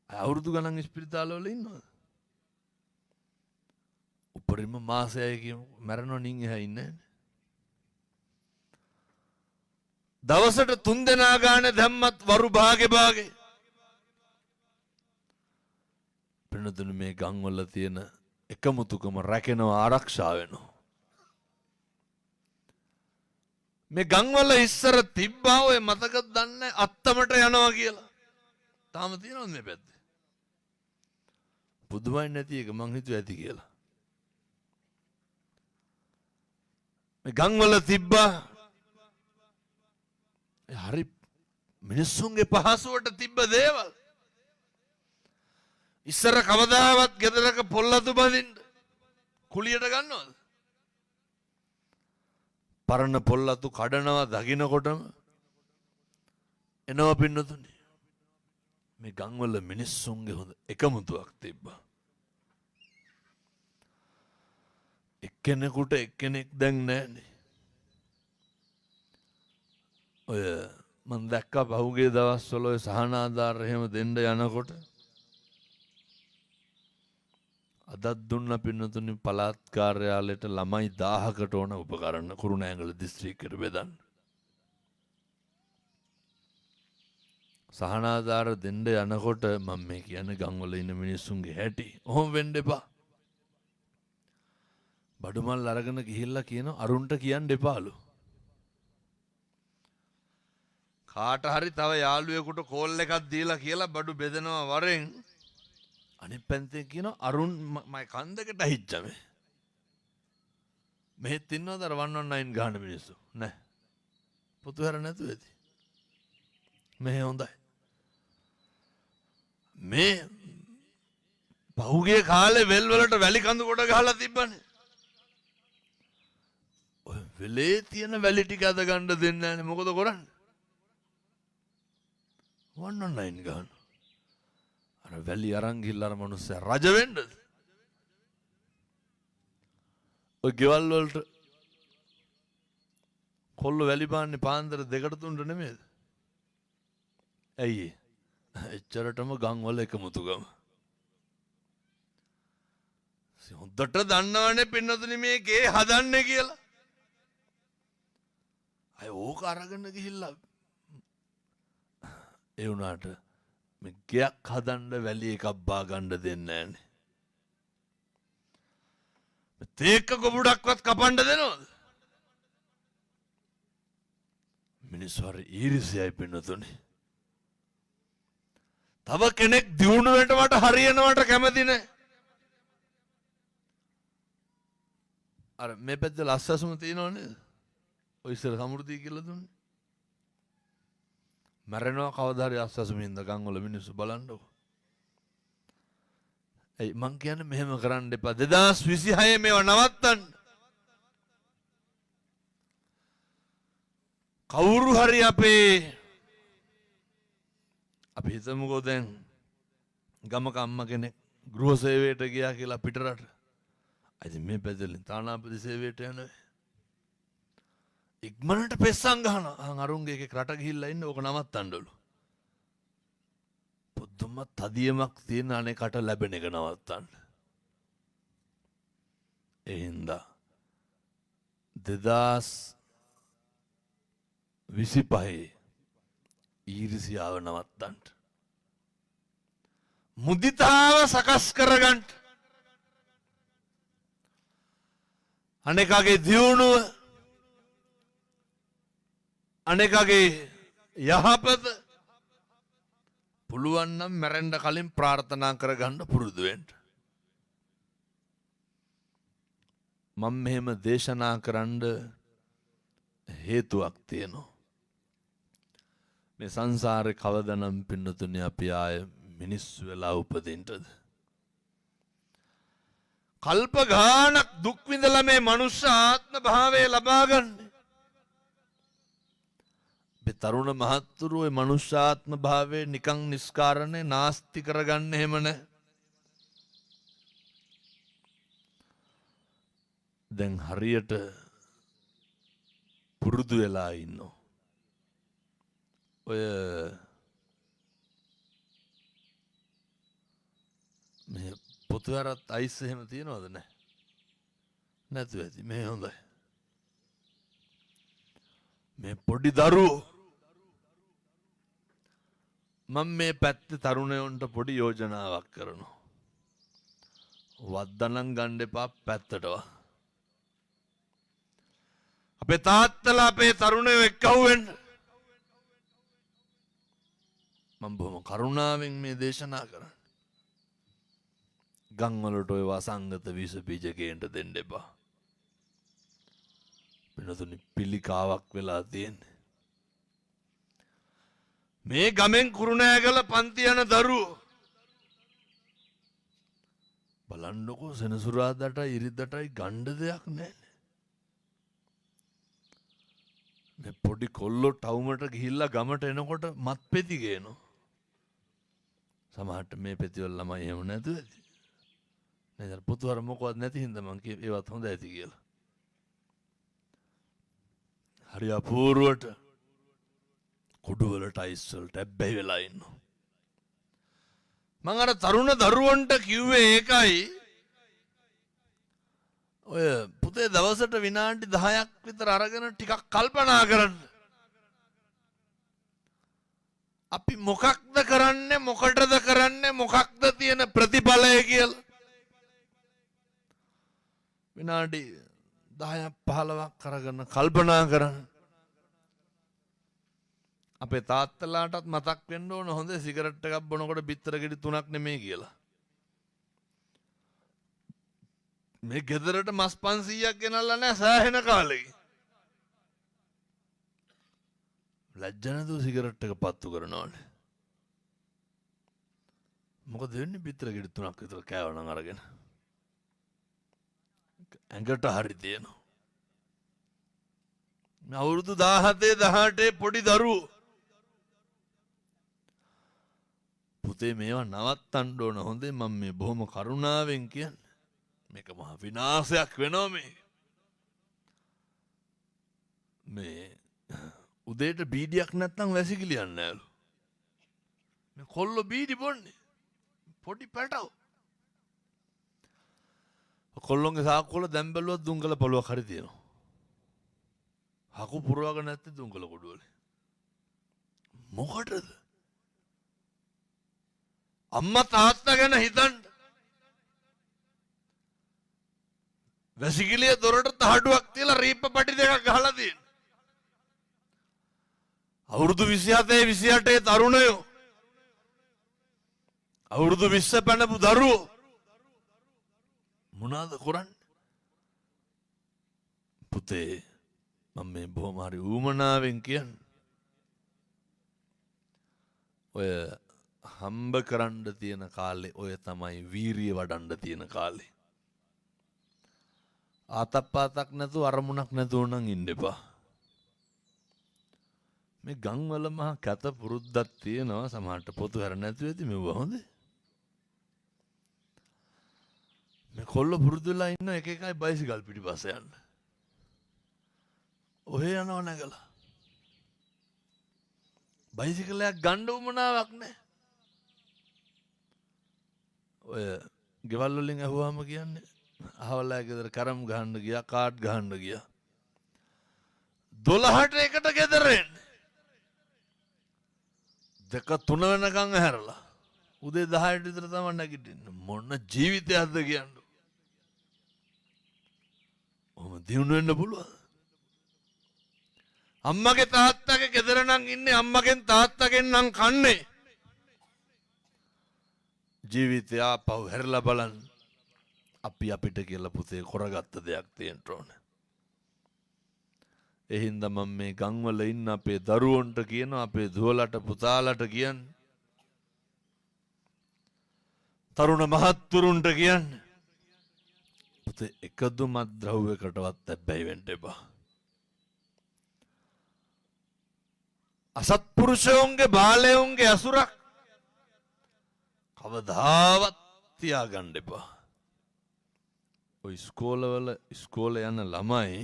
A: අවුරුදු ගණන් ඉස්පිරිතාලවල ඉන්නවද? උපරිම මාසයයි කියමු මැරෙනවා නින් එහා ඉන්නේ නෑනේ. දවසට 3 දෙනා ගානේ දැම්මත් වරු භාගේ භාගේ. පින්නතුනි මේ ගම්වල තියෙන එකමුතුකම රැකෙනවා ආරක්ෂා වෙනවා. මේ ගම්වල ඉස්සර තිබ්බා ඔය මතකද දන්නේ අත්තමට යනවා කියලා. තාම තියෙනවද මේ පැත්තේ? පුදුමයි නැති එක මං හිතුවේ ඇති කියලා. මේ ගම්වල තිබ්බා හරි මිනිස්සුන්ගේ පහසුවට තිබ්බ දේවල්. ඉස්සර කවදාවත් ගෙදරක පොල්ලතු බඳින්න කුලියට ගන්නවද? පරණ පොල්ලතු කඩනවා දකින්නකොටම එනවා පින්නතුනි. මේ ගම්වල මිනිස්සුන්ගේ හොඳ එකමුතුවක් තිබ්බා. එක්කෙනෙකුට එක්කෙනෙක් දැන් නෑනේ. ඔය මං දැක්කා පහුගිය දවස්වල ඔය සහනාධාර එහෙම දෙන්න යනකොට අදත් දුන්න පින්නතුනි පළාත් කාර්යාලයට ළමයි 1000කට ඕන උපකරණ කුරුණෑගල දිස්ත්‍රික්කයට බෙදන්න. සහනාධාර දෙන්න යනකොට මම මේ කියන්නේ ගම්වල ඉන්න මිනිස්සුන්ගේ හැටි. ඔහොම වෙන්න එපා. බඩුමල් අරගෙන ගිහිල්ලා කියන අරුන්ට කියන්න එපාලු. කාට හරි තව යාළුවෙකුට කෝල් එකක් දීලා කියලා බඩු බෙදනවා වරෙන්. අනිත් පැත්තෙන් කියනවා අරුන් මම කන් දෙකට ඇහිච්චා මේ. මෙහෙත් ඉන්නවද අර 119 ගහන මිනිස්සු? නෑ. පොතු හැර නැතුව ඇති. මෙහෙ හොඳයි. මේ පහුගිය කාලේ වෙල් වලට වැලි කඳු කොට ගහලා තිබ්බනේ. ඔය වෙලේ තියෙන වැලි ටික අද ගන්න දෙන්නේ නෑනේ. මොකද කරන්නේ? 119 ගහන. අර වැලි අරන් ගිහිල්ලා අර මනුස්සයා රජ වෙන්නද? ඔය ගෙවල් වලට කොල්ල වැලි පාන්නේ පාන්දර 2ට 3ට නෙමෙයිද? ඇයි ඒ? එච්චරටම ගම් වල එකමුතුකම. හොඳට දන්නවනේ පින්නතුනි මේ ගේ හදන්නේ කියලා. අය ඕක අරගෙන ගිහිල්ලා ඒ වුණාට මේ ගෙයක් හදන්න වැලි එකක් බා ගන්න දෙන්නේ නෑනේ. මේ තේක්ක ගොබුඩක්වත් කපන්න දෙනවද? මිනිස්සු හරි ඊර්ෂ්‍යයි පින්නතුනි. තව කෙනෙක් දියුණු වෙනවට හරියනවට කැමති නෑ. අර මේ පැත්තේ ලස්සසුම තියෙනව නේද? ඔය ඉස්සර සමෘද්ධිය කියලා දුන්නේ. මැරෙනවා කවදා හරි අස්සසුමින්ද ගම් වල මිනිස්සු බලන්නකෝ. ඇයි මං කියන්නේ මෙහෙම කරන්න එපා. 2026 මේවා නවත්තන්න. කවුරු හරි අපේ අපි හිතමුකෝ දැන් ගමක අම්මා කෙනෙක් ගෘහ සේවයට ගියා කියලා පිටරට. ඉතින් මේ පැත්තෙන් තානාපති සේවයට යනවා. ඉක්මනට පෙස්සන් ගහනවා. අහන් අරුන්ගේ එකෙක් රට ගිහිල්ලා ඉන්න ඕක නවත්තන්නලු. පුදුම තදියමක් තියෙන අනේකට ලැබෙන එක නවත්තන්න. ඒ හින්දා 2025 ඊර්ෂ්‍යාව නවත්තන්න. මුදිතාව සකස් කරගන්න. අනේකගේ දියුණුව අනේකගේ යහපත පුළුවන් නම් මැරෙන්න කලින් ප්‍රාර්ථනා කරගන්න පුරුදු වෙන්න. මම මෙහෙම දේශනා කරන්න හේතුවක් තියෙනවා. මේ සංසාරේ කවදනම් පින්නතුනි අපි ආය මිනිස්සු වෙලා උපදින්නද? කල්ප ගානක් දුක් විඳලා මේ මනුෂ්‍ය ආත්ම භාවය ලබා ගන්න. මේ තරුණ මහත්තුරු ඔය මනුෂ්‍ය ආත්ම භාවය නිකන් නිස්කාරණේ නාස්ති කරගන්න එහෙම නෑ. දැන් හරියට පුරුදු වෙලා ඉන්නවා. ඔය මේ පොතුවරත් අයිස් එහෙම තියනවද? නෑ. නැතුව ඇති. මේ හොඳයි. මේ පොඩි දරුවෝ මම මේ පැත්තේ තරුණයන්ට පොඩි යෝජනාවක් කරනවා. වද්දනම් ගන්න එපා පැත්තටවා. අපේ තාත්තලා අපේ තරුණයෝ එක්ක අහුවෙන්න. මම බොහොම කරුණාවෙන් මේ දේශනා කරන්නේ. ගම් වලට ඔය වසංගත විස බීජ ගේන්න දෙන්න එපා. වෙනතුනි පිළිකාවක් වෙලා තියෙන්නේ. මේ ගමෙන් කුරුණෑගල පන්ති යන දරුවෝ බලන්නකෝ සෙනසුරාදාටයි ඉරිදටයි ගණ්ඩ දෙයක් නෑනේ. මේ පොඩි කොල්ලෝ ටවුමට ගිහිල්ලා ගමට එනකොට මත් පෙති ගේනවා. සමහරට මේ පෙති වල ළමයි එහෙම නැතුව ඇති. නේද? පොතුවර මොකවත් නැති හින්දා මං කිව්වේ ඒවත් හොඳ ඇති කියලා. හරි අපූර්වට කුඩු වලට අයිස් වලට ඇබ්බැහි වෙලා ඉන්නවා. මං අර තරුණ දරුවන්ට කිව්වේ ඒකයි. ඔය පුතේ දවසට විනාඩි 10ක් විතර අරගෙන ටිකක් කල්පනා කරන්න. අපි මොකක්ද කරන්නේ, මොකටද කරන්නේ, මොකක්ද තියෙන ප්‍රතිඵලය කියලා. විනාඩි 10ක් 15ක් අරගෙන කල්පනා කරන්න. අපේ තාත්තලාටත් මතක් වෙන්න ඕන හොඳ සිගරට් එකක් බොනකොට බිත්තර ගෙඩි 3ක් නෙමෙයි කියලා. මේ ගෙදරට මස් 500ක් ගෙනල්ලා නැහැ සෑහෙන කාලෙකින්. ලැජ්ජ නැතුව සිගරට් එක පත්තු කරනවානේ. මොකද වෙන්නේ බිත්තර ගෙඩි 3ක් විතර කෑවනම් අරගෙන. ඇඟට හරි තියෙනවා. මේ අවුරුදු 17 18 පොඩි දරුවෝ පුතේ මේවා නවත්තන්න ඕන හොඳේ. මම මේ බොහොම කරුණාවෙන් කියන්නේ. මේක මහා විනාශයක් වෙනවා මේ. මේ උදේට බීඩියක් නැත්නම් වැසිකිළියක් නෑලු. මේ කොල්ලෝ බීඩි බොන්නේ. පොඩි පැටව්. කොල්ලොන්ගේ සාක්කුවල වල දැන් බැලුවත් දුංගල පොළුවක් හරි තියෙනවා. හකු පුරවගෙන නැත්තේ දුංගල කොඩුවල. මොකටද? අම්මා තාත්තා ගැන හිතන්න. වැසිකිළිය දොරට තහඩුවක් තියලා රීප්ප පටි දෙකක් ගහලා තියෙනවා. අවුරුදු 27 28 තරුණයෝ, අවුරුදු 20 පැනපු දරුවෝ මොනවාද කරන්නේ? පුතේ මම මේ බොහොම හරි ඌමනාවෙන් කියන්නේ. ඔය හම්බ කරන්න තියෙන කාලේ ඔය තමයි වීරිය වඩන්න තියෙන කාලේ. ආතප්පාතක් නැතුව අරමුණක් නැතුව නම් ඉන්න එපා. මේ ගම්වල මහා කැත පුරුද්දක් තියෙනවා. සමහරට පොතු හැර නැතුව ඇති මෙව්වා හොඳේ. මේ කොල්ල පුරුදු වෙලා ඉන්න එක එකයි බයිසිකල් පිටිපස්සේ යන්න. ඔහෙ යනවා නැගලා. බයිසිකලයක් ගන්න උවමනාවක් නැහැ. ඔය ගෙවල් වලින් ඇහුවාම කියන්නේ අහවලා ගෙදර කරම් ගහන්න ගියා, කාඩ් ගහන්න ගියා. 12ට එකට ගෙදර එන්නේ. 2 3 වෙනකන් ඇහැරලා. උදේ 10ට විතර තමයි නැගිටින්නේ. මොන ජීවිතයක්ද කියන්නේ. ඔහොම දියුණු වෙන්න පුළුවන්. අම්මගේ තාත්තගේ ගෙදර නම් ඉන්නේ, අම්මගෙන් තාත්තගෙන් නම් කන්නේ. ජීවිතය ආපහු හැරිලා බලන්න. අපි අපිට කියලා පුතේ කරගත්ත දෙයක් තියෙන්න ඕනේ. ඒ හින්දා මම මේ ගම්වල ඉන්න අපේ දරුවන්ට කියනවා, අපේ දුවලට පුතාලට කියන්නේ, තරුණ මහත්තුරුන්ට කියන්නේ, පුතේ එකදු මත්ද්‍රව්‍යකටවත් ඇබ්බැහි වෙන්න එපා. අසත්පුරුෂයන්ගේ බාලයන්ගේ අසුරක් කවදාවත් තියාගන්න එපා. ඔය ඉස්කෝලවල ඉස්කෝලේ යන ළමයි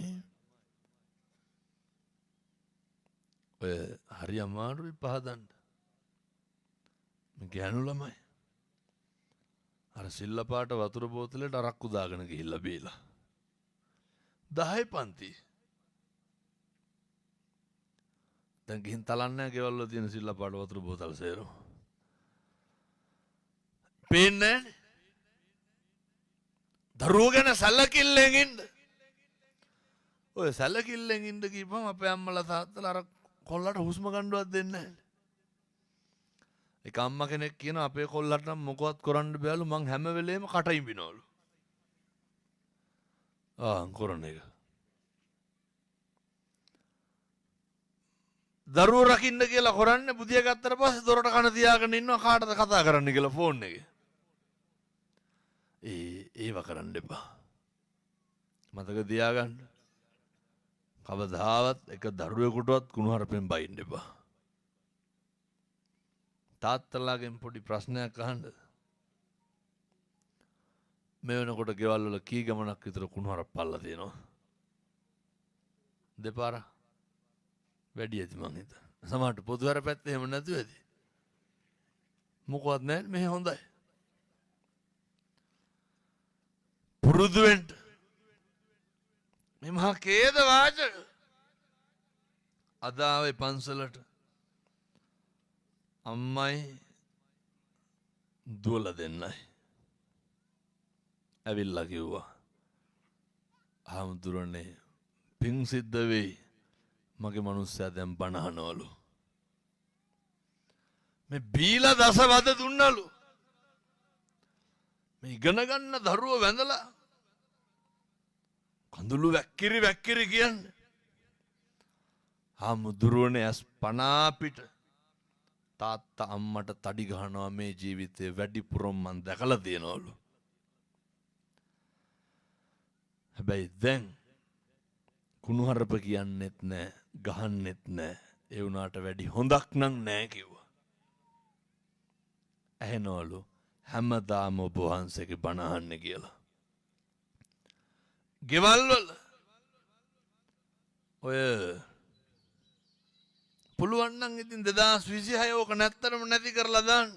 A: ඔය හරි අමාරුයි පහදන්න. මේ ගෑනු ළමයි අර සිල්ල පාට වතුර බෝතලෙට අරක්කු දාගෙන ගිහිල්ලා බීලා 10 පන්ති. දැන් ගිහින් තලන්නේ නැහැ ගෙවල් වල තියෙන සිල්ල පාට වතුර බෝතල් සේරම. පේන්නේ නැහනේ. දරුවෝ ගැන සැලකිල්ලෙන් ඉන්න. ඔය සැලකිල්ලෙන් ඉන්න කිව්වම අපේ අම්මලා තාත්තලා අර කොල්ලට හුස්ම ගන්නවත් දෙන්නේ නැහැ. එක අම්මා කෙනෙක් කියනවා අපේ කොල්ලට නම් මොකවත් කරන්න බෑලු, මං හැම වෙලේම කට ඉඹිනවලු. ආ කරන එක. දරුවෝ රකින්න කියලා කරන්නේ බුදිය ගත්තට පස්සේ දොරට කන තියාගෙන ඉන්නවා කාටද කතා කරන්න කියලා ෆෝන් එකේ. ඒව කරන්න එපා. මතක තියාගන්න. කවදාවත් එක දරුවෙකුටවත් කුණුහරුපෙන් බයින්න එපා. තාත්තලාගෙන් පොඩි ප්‍රශ්නයක් අහන්නද? මේ වෙනකොට ගෙවල් වල කී ගමනක් විතර කුණුහරුප පල්ලා තියෙනවා? දෙපාරක් වැඩි ඇති මං හිතන්නේ. සමහරට පොදුහර පැත්තේ එහෙම නැතුව ඇති. මොකවත් නැහැ මෙහෙ හොඳයි. පුරුදු වෙන්න. මේ මහා ඛේද වාචක. අද ආවේ පන්සලට අම්මයි දුවලා දෙන්නයි. ඇවිල්ලා කිව්වා, හාමුදුරනේ පිං සිද්ධ වෙයි, මගේ මනුස්සයා දැන් බණ අහනවලු. මේ බීලා දස වද දුන්නලු. මේ ඉගෙන ගන්න දරුවෝ වැඳලා කඳුළු වැක්කිරි වැක්කිරි කියන්නේ. හාමුදුරුවනේ ඇස් පනා පිට තාත්තා අම්මට තඩි ගහනවා මේ ජීවිතේ වැඩිපුරම මං දැකලා තියෙනවලු. හැබැයි දැන් කුණුහරුප කියන්නෙත් නෑ, ගහන්නෙත් නෑ. ඒ වුණාට වැඩි හොඳක් නම් නෑ කිව්වා. ඇහෙනවලු හැමදාම ඔබ වහන්සේගේ බණ අහන්නේ කියලා. ගෙවල් වල ඔය පුළුවන් නම් ඉතින් 2026 ඕක නැත්තරම නැති කරලා දාන්න.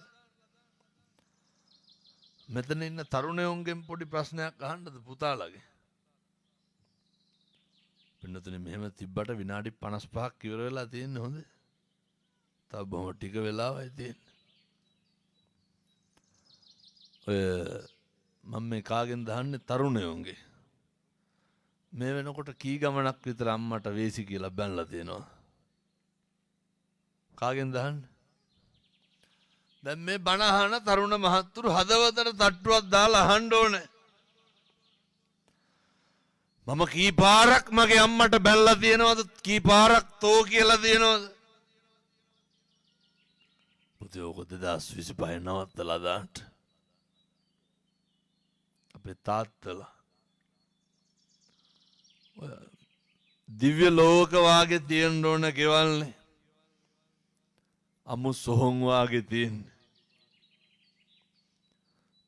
A: මෙතන ඉන්න තරුණයන්ගෙන් පොඩි ප්‍රශ්නයක් අහන්නද පුතාලගේ? පින්නතුනේ මෙහෙම තිබ්බට විනාඩි 55ක් ඉවර වෙලා තියෙන්නේ හොඳේ. තව බොහොම ටික වෙලාවයි තියෙන්නේ. ඔය මම මේ කාගෙන් දහන්නේ තරුණයන්ගේ. මේ වෙනකොට කී ගමනක් විතර අම්මට වේසි කියලා බැනලා තියෙනවා. කාගෙන් දහන්නේ? දැන් මේ බණ අහන තරුණ මහත්තුරු හදවතට තට්ටුවක් දාලා අහන්න ඕනේ. මම කී පාරක් මගේ අම්මට බැලලා තියෙනවද? කී පාරක් තෝ කියලා තියෙනවද? පුතේ ඔක 2025 නවත්තලා දාන්න. අපේ තාත්තලා ඔය දිව්‍ය ලෝක වාගේ තියෙන්න ඕන ගෙවල්නේ. අමු සොහොන් වාගේ තියෙන්නේ.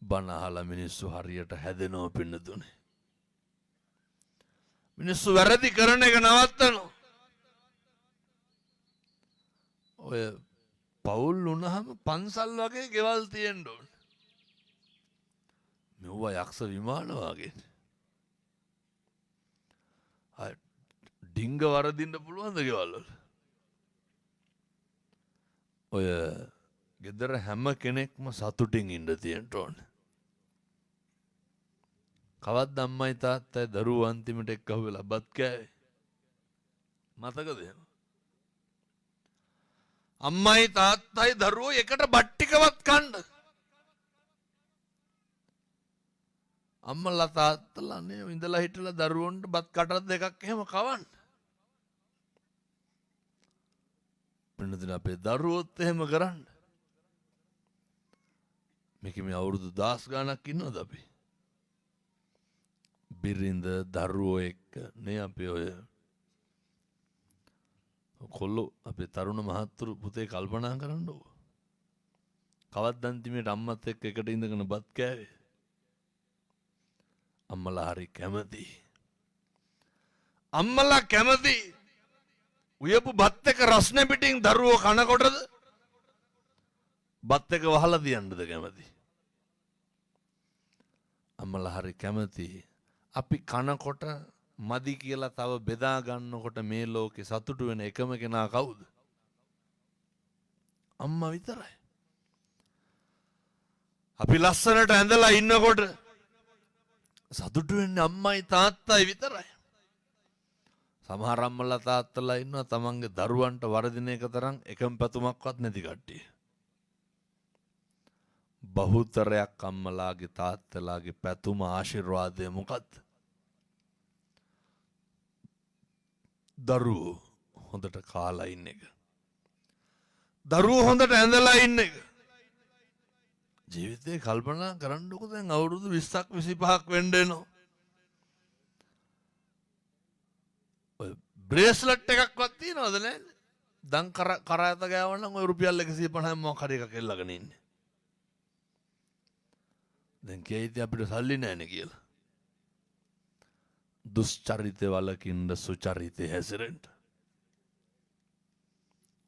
A: බණ අහලා මිනිස්සු හරියට හැදෙනව පින්නතුනේ. මිනිස්සු වැරදි කරන එක නවත්තනවා. ඔය පවුල් වුණාම පන්සල් වගේ ගෙවල් තියෙන්න ඕන. මෙව්වා යක්ෂ විමාන වගේ. අය ඩිංග වරදින්න පුළුවන්ද ගෙවල් වල? ඔය ගෙදර හැම කෙනෙක්ම සතුටින් ඉන්න තියෙන්න ඕන. කවද්ද අම්මයි තාත්තයි දරුවෝ අන්තිමට එක්ක අහුවෙලා බත් කෑවේ? මතකද එහෙම? අම්මයි තාත්තයි දරුවෝ එකට බත් ටිකවත් කන්න. අම්මලා තාත්තලා නේ ඉඳලා හිටලා දරුවන්ට බත් කටක් දෙකක් එහෙම කවන්න. පින්නදින අපේ දරුවොත් එහෙම කරන්න. මේක මේ අවුරුදු 10 ගාණක් ඉන්නවද අපි? බිරිඳ දරුවෝ එක්ක නේ අපි ඔය කොල්ලෝ අපේ තරුණ මහත්තුරු පුතේ කල්පනා කරන්න ඕක. කවද්ද අන්තිමේට අම්මත් එක්ක එකට ඉඳගෙන බත් කෑවේ? අම්මලා හරි කැමති. අම්මලා කැමති. උයපු බත් එක රස්නේ පිටින් දරුවෝ කනකොටද බත් එක වහලා තියන්නද කැමති? අම්මලා හරි කැමති. අපි කනකොට මදි කියලා තව බෙදා ගන්නකොට මේ ලෝකේ සතුටු වෙන එකම කෙනා කවුද? අම්මා විතරයි. අපි ලස්සනට ඇඳලා ඉන්නකොට සතුටු වෙන්නේ අම්මයි තාත්තයි විතරයි. සමහර අම්මලා තාත්තලා ඉන්නවා තමන්ගේ දරුවන්ට වරදින එක තරම් එකම පැතුමක්වත් නැති කට්ටිය. බහුතරයක් අම්මලාගේ තාත්තලාගේ පැතුම ආශිර්වාදය මොකද්ද? දරුවෝ හොඳට කාලා ඉන්න එක. දරුවෝ හොඳට ඇඳලා ඉන්න එක. ජීවිතේ කල්පනා කරන්නකො දැන් අවුරුදු 20ක් 25ක් වෙන්න එනවා. ඔය බ්‍රේස්ලට් එකක්වත් තියනවද නෑනේ? දන් කර කර ඇත ගෑවනම් ඔය රුපියල් 150 මොකක් හරි එකක් එල්ලගෙන ඉන්නේ. දැන් කියයි ඉතින් අපිට සල්ලි නෑනේ කියලා. දුෂ්චරිතේ වලකින්ද සුචරිතේ හැසිරෙන්න.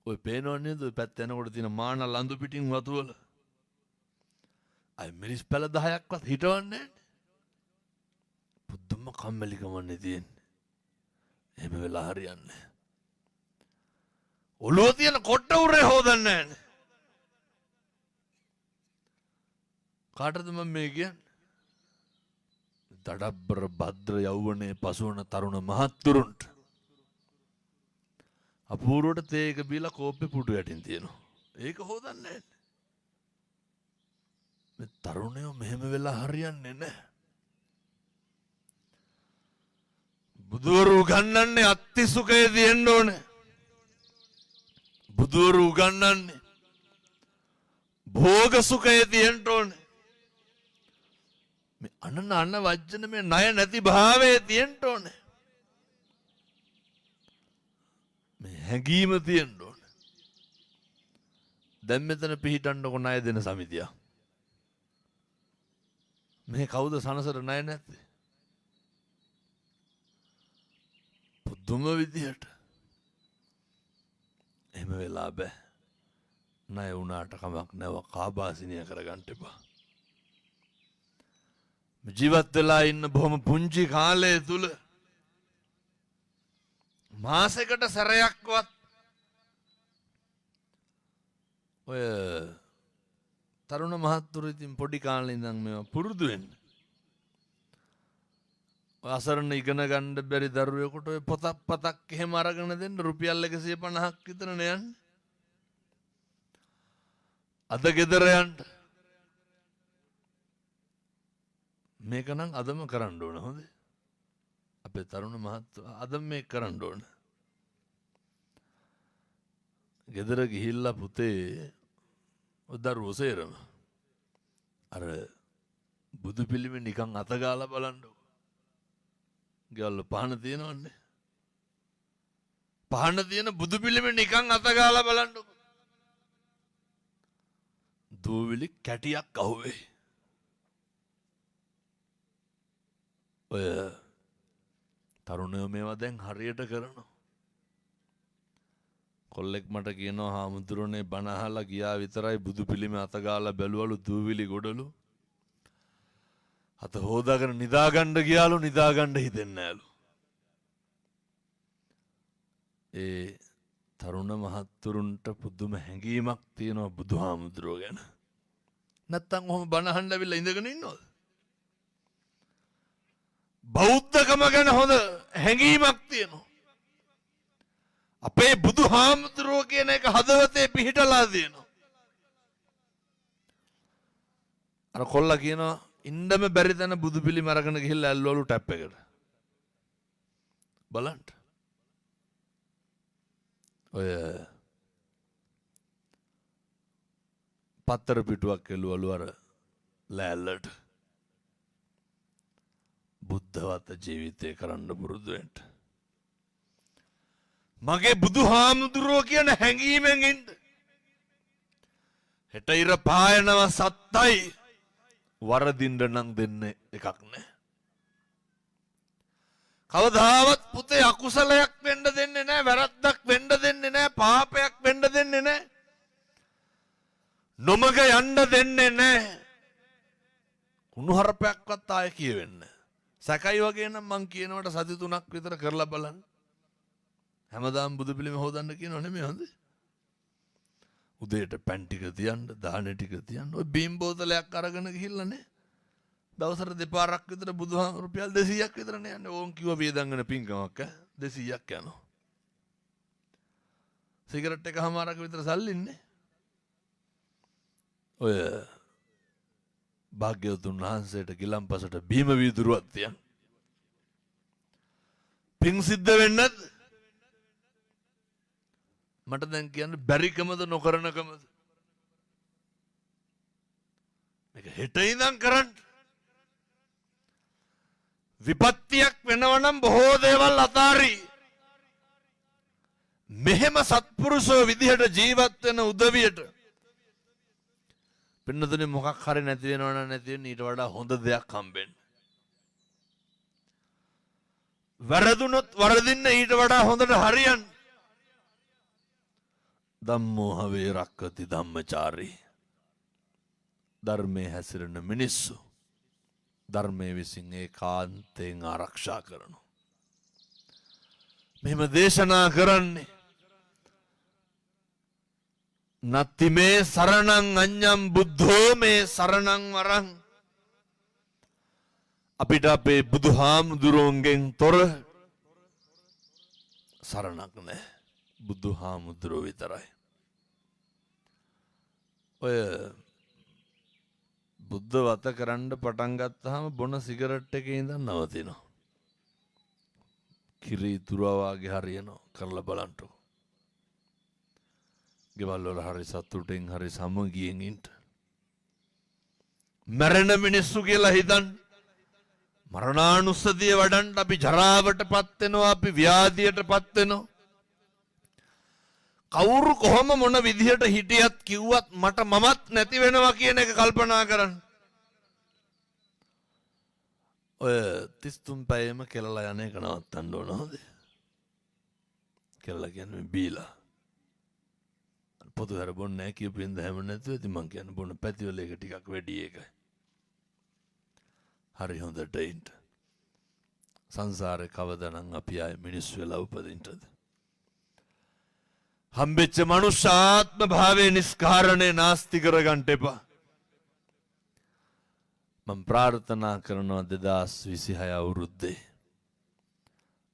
A: ඔය පේනව නේද ඔය පැත්ත යනකොට තියෙන මාන ලඳු පිටින් වතුවල. අය මිරිස් පැල 10ක්වත් හිටවන්නේ නෑනේ. පුදුම කම්මැලිකමන්නේ තියෙන්නේ. එහෙම වෙලා හරියන්නේ නෑ. ඔළුව තියෙන කොට්ට උරේ හොදන්නේ නෑනේ. කාටද මම මේ කියන්නේ? දඩබ්බර භද්‍ර යෞවනයේ පසුවන තරුණ මහත්තුරුන්ට. අපූර්වට තේ එක බීලා කෝප්පේ පුටු යටින් තියෙනවා. ඒක හොදන්නේ නෑනේ. මේ තරුණයෝ මෙහෙම වෙලා හරියන්නේ නෑ. බුදුවරු උගන්වන්නේ අත්තිසුඛය තියෙන්න ඕනේ. බුදුවරු උගන්වන්නේ භෝග සුඛය තියෙන්න ඕනේ. මේ අනන අන වජ්ජන මේ ණය නැති භාවය තියෙන්න ඕනේ. මේ හැඟීම තියෙන්න ඕනේ. දැන් මෙතන පිහිටන්නකො ණය දෙන සමිතිය. මේ කවුද සනසට ණය නැත්තේ? පුදුම විදිහට. එහෙම වෙලා බෑ. ණය වුණාට කමක් නැව කාබාසිනිය කරගන්න එපා. ජීවත් වෙලා ඉන්න බොහොම පුංචි කාලය තුල මාසෙකට සැරයක්වත් ඔය තරුණ මහත්තුරු ඉතින් පොඩි කාලේ ඉඳන් මේවා පුරුදු වෙන්න. ඔය අසරණ ඉගෙන ගන්න බැරි දරුවෙකුට ඔය පොතක් පතක් එහෙම අරගෙන දෙන්න රුපියල් 150ක් විතර නේ යන්නේ. අද ගෙදර යන්න. මේක නම් අදම කරන්න ඕන හොඳේ. අපේ තරුණ මහත්තු අදම මේක කරන්න ඕන. ගෙදර ගිහිල්ලා පුතේ ඔය දරුවෝ සේරම අර බුදු පිළිමේ නිකන් අත ගාලා බලන්නකෝ. ගෙවල් පහන තියෙනවන්නේ. පහන තියෙන බුදු පිළිමේ නිකන් අත ගාලා බලන්නකෝ. දූවිලි කැටියක් අහුවේ. ඔය තරුණයෝ මේවා දැන් හරියට කරනවා. කොල්ලෙක් මට කියනවා හාමුදුරනේ බණ අහලා ගියා විතරයි බුදු පිළිමේ අත ගාලා බැලුවලු දූවිලි ගොඩලු. අත හොදාගෙන නිදාගන්න ගියාලු, නිදාගන්න හිතෙන්නේ නෑලු. ඒ තරුණ මහත්තුරුන්ට පුදුම හැඟීමක් තියෙනවා බුදුහාමුදුරුවෝ ගැන. නැත්තම් ඔහොම බණ අහන්න ඇවිල්ලා ඉඳගෙන ඉන්නවද? බෞද්ධකම ගැන හොඳ හැඟීමක් තියෙනවා. අපේ බුදුහාමුදුරුවෝ කියන එක හදවතේ පිහිටලා තියෙනවා. අර කොල්ලා කියනවා ඉන්නම බැරි තැන බුදු පිළිම අරගෙන ගිහිල්ලා ඇල්ලුවලු ටැප් එකට. බලන්න. ඔය පත්තර පිටුවක් එළුවලු අර ලෑල්ලට. බුද්ධවත ජීවිතය කරන්න පුරුදු වෙන්න. මගේ බුදුහාමුදුරුවෝ කියන හැඟීමෙන් ඉන්න. හෙට ඉර පායනවා සත්තයි, වරදින්න නම් දෙන්න එකක් නෑ. කවදාවත් පුතේ අකුසලයක් වෙන්න දෙන්නේ නෑ, වැරද්දක් වෙන්න දෙන්නේ නෑ, පාපයක් වෙන්න දෙන්නේ නෑ. නොමග යන්න දෙන්නේ නෑ. කුණුහරුපයක්වත් ආය කියවෙන්නේ. සැකයි වගේ නම් මං කියනවට සති 3ක් විතර කරලා බලන්න. හැමදාම බුදු පිළිම හොදන්න කියනව නෙමෙයි හොඳේ. උදේට පැන් ටික තියන්න, දාන ටික තියන්න. ඔය බීම් බෝතලයක් අරගෙන ගිහිල්ලා නේ. දවසට දෙපාරක් විතර බුදුහාම රුපියල් 200ක් විතර නේ යන්නේ. ඕන් කිව්ව වියදම් වෙන පින්කමක් ඈ 200ක් යනවා. සිගරට් එකහමාරක විතර සල්ලින්නේ. ඔය භාග්‍යවතුන් වහන්සේට ගිලන්පසට බීම වීදුරුවක් තියන්. පින් සිද්ධ වෙන්නේ නැද්ද? මට දැන් කියන්න බැරිකමද නොකරනකමද? මේක හෙට ඉඳන් කරන්න. විපත්තියක් වෙනවනම් බොහෝ දේවල් අතාරි. මෙහෙම සත්පුරුෂෝ විදිහට ජීවත් වෙන උදවියට පින්නතුනේ මොකක් හරි නැති වෙනවා නම් නැති වෙන ඊට වඩා හොඳ දෙයක් හම්බෙන්න. වැරදුනොත් වරදින්න ඊට වඩා හොඳට හරියන්න. ධම්මෝ හවේ රක්කති ධම්මචාරී. ධර්මයේ හැසිරෙන මිනිස්සු ධර්මයේ විසින් ඒකාන්තයෙන් ආරක්ෂා කරනවා. මෙහෙම දේශනා කරන්නේ නත්ති මේ සරණං අඤ්ඤං බුද්ධෝ මේ සරණං වරං. අපිට අපේ බුදුහාමුදුරුවන්ගෙන් තොර සරණක් නෑ. බුදුහාමුදුරුවෝ විතරයි. ඔය බුද්ධ වත කරන්න පටන් ගත්තාම බොන සිගරට් එකේ ඉඳන් නවතිනවා. කිරි ඉතුරුවා වාගේ හරියනවා කරලා බලන්නකෝ. ගෙවල් වල හරි සතුටෙන් හරි සමගියෙන් ඉන්න. මැරෙන මිනිස්සු කියලා හිතන්න. මරණානුස්සතිය වඩන්න අපි ජරාවට පත් වෙනවා, අපි ව්‍යාධියට පත් වෙනවා. කවුරු කොහොම මොන විදිහට හිටියත් කිව්වත් මට මමත් නැති වෙනවා කියන එක කල්පනා කරන්න. ඔය 33 පැයෙම කෙලලා යන එක නවත්තන්න ඕන හොඳේ. කෙලලා කියන්නේ බීලා. පොදු හැර බොන්නේ නැහැ කියපු හින්දා හැම නැතුව ඉතින් මං කියන්නේ බොන පැතිවල එක ටිකක් වැඩි ඒකයි. හරි හොඳට ඉන්න. සංසාරේ කවදනම් අපි ආයේ මිනිස් වෙලා උපදින්නද? හම්බෙච්ච මනුෂ්‍යාත්ම භාවයේ නිස්කාරණේ නාස්ති කරගන්න එපා. මම ප්‍රාර්ථනා කරනවා 2026 අවුරුද්දේ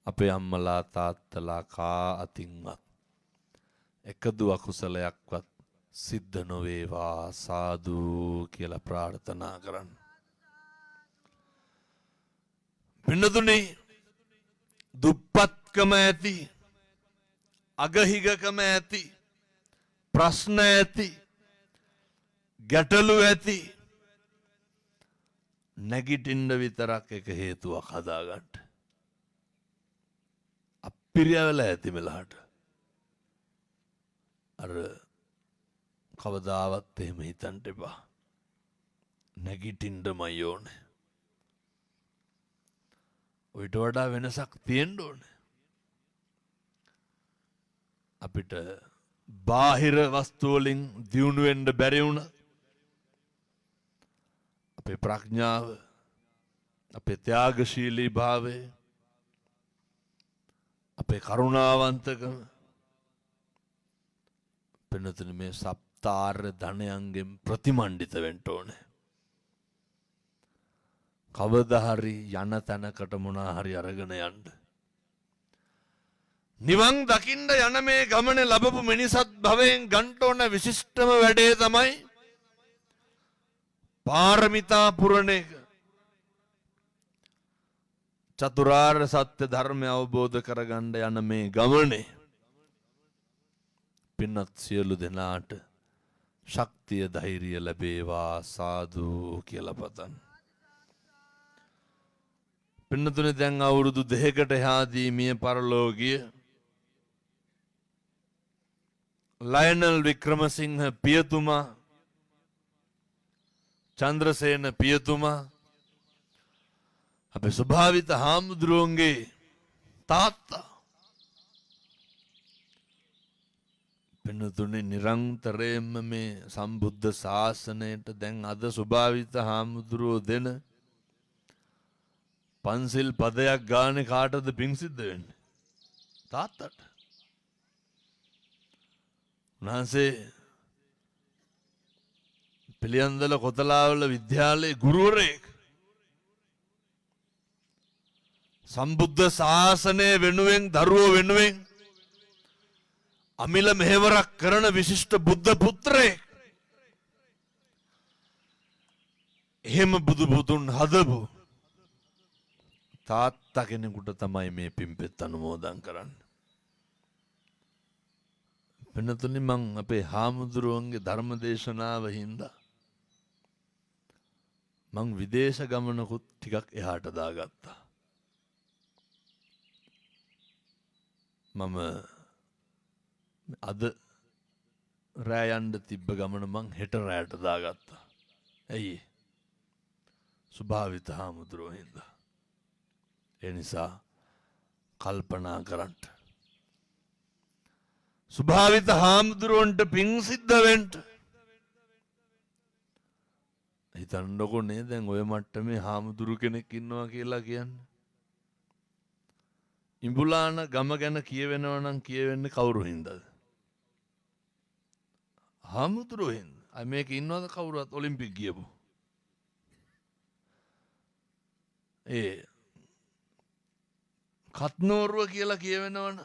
A: අපේ අම්මලා තාත්තලා කා අතින්වත් එකදු අකුසලයක්වත් සිද්ධ නොවේවා සාදු කියලා ප්‍රාර්ථනා කරන්න. පින්නතුනේ දුප්පත්කම ඇති, අගහිගකම ඇති, ප්‍රශ්න ඇති, ගැටලු ඇති, නැගිටින්න විතරක් එක හේතුවක් හදාගන්න. අප්පිරිය වෙලා ඇති මෙලහට. අර කවදාවත් එහෙම හිතන්න එපා. නැගිටින්නමයි ඕනේ. ඔයිට වඩා වෙනසක් තියෙන්න ඕනේ. අපිට බාහිර වස්තු වලින් දියුණු වෙන්න බැරි වුණා. අපේ ප්‍රඥාව, අපේ ත්‍යාගශීලී භාවය, අපේ කරුණාවන්තකම පින්නතුනි මේ සප්තාර්ය ධනයන්ගෙන් ප්‍රතිමණ්ඩිත වෙන්න ඕනේ. කවදා හරි යන තැනකට මොනා හරි අරගෙන යන්න. නිවන් දකින්න යන මේ ගමනේ ලැබපු මිනිසත් භවයෙන් ගන්න ඕන විශිෂ්ටම වැඩේ තමයි පාරමිතා පුරණ එක. චතුරාර්ය සත්‍ය ධර්මය අවබෝධ කරගන්න යන මේ ගමනේ පින්වත් සියලු දෙනාට ශක්තිය ධෛර්යය ලැබේවා සාදු කියලා පතන්න. පින්නතුනේ, දැන් අවුරුදු 2කට එහාදී මිය පරලෝක ගිය ලයනල් වික්‍රමසිංහ පියතුමා, චන්ද්‍රසේන පියතුමා, අපේ ස්වභාවිත හාමුදුරුවන්ගේ තාත්තා. පින්නතුනේ, නිරන්තරයෙන්ම මේ සම්බුද්ධ ශාසනයට දැන් අද ස්වභාවිත හාමුදුරුවෝ දෙන පන්සිල් පදයක් ගානේ කාටද පින් සිද්ධ වෙන්නේ? තාත්තට. උන්වහන්සේ පිළියන්දල කොතලාවල විද්‍යාලයේ ගුරුවරයෙක්. සම්බුද්ධ ශාසනය වෙනුවෙන්, දරුවෝ වෙනුවෙන් අමිල මෙහෙවරක් කරන විශිෂ්ට බුද්ධ පුත්‍රයෙක්. එහෙම බුදු පුතුන් හදපු තාත්තා කෙනෙකුට තමයි මේ පින්පෙත් අනුමෝදන් කරන්නේ. වෙනතුනි, මං අපේ හාමුදුරුවන්ගේ ධර්ම දේශනාව හින්දා මං විදේශ ගමනකුත් ටිකක් එහාට දාගත්තා. මම අද රෑ යන්න තිබ්බ ගමන මං හෙට රෑට දාගත්තා. ඇයි? සුභාවිත හාමුදුරුවෝ හින්දා. ඒ නිසා කල්පනා කරන්න. සුභාවිත හාමුදුරුවන්ට පින් සිද්ධ වෙන්න. හිතන්නකෝ නේ, දැන් ඔය මට්ටමේ හාමුදුරු කෙනෙක් ඉන්නවා කියලා කියන්නේ. ඉඹුලාන ගම ගැන කියවෙනවා නම් කියවෙන්නේ කවුරු හින්දාද? හාමුදුරුවෝ හින්දා. අය මේක ඉන්නවද කවුරුවත් ඔලිම්පික් ගියපු? ඒ කත්නෝරුව කියලා කියවෙනවනම්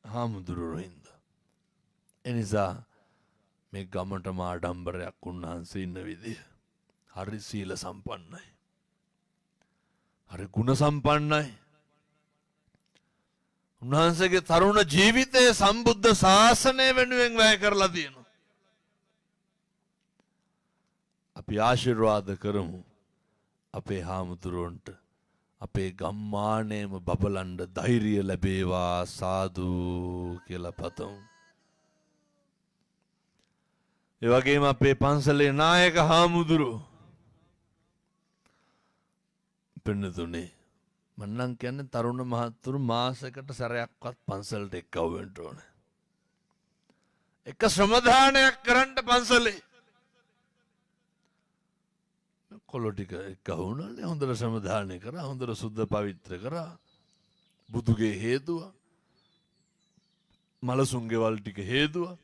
A: හාමුදුරුවෝ හින්දා. එනිසා මේ ගමටම ආඩම්බරයක් උන්වහන්සේ ඉන්න විදිය. හරි සීල සම්පන්නයි. හරි ගුණ සම්පන්නයි. උන්වහන්සේගේ තරුණ ජීවිතය සම්බුද්ධ ශාසනය වෙනුවෙන් වැය කරලා තියෙනවා. අපි ආශිර්වාද කරමු අපේ හාමුදුරුවන්ට, අපේ ගම්මානයම බබලන්ඩ ධෛර්යය ලැබේවා සාදු කියලා පතමු. ඒ වගේම අපේ පන්සලේ නායක හාමුදුරුවෝ. පින්නතුනේ, මං නම් කියන්නේ තරුණ මහත්තුරු මාසෙකට සැරයක්වත් පන්සලට එක්කව වෙන්න ඕනේ. එක ශ්‍රමදානයක් කරන්න පන්සලේ. කොළො ටික එක්ක වුණානේ, හොඳට ශ්‍රමදානය කරා, හොඳට සුද්ධ පවිත්‍ර කරා. බුදුගේ හේතුව මලසුන් ගෙවල් ටික හේදුවා.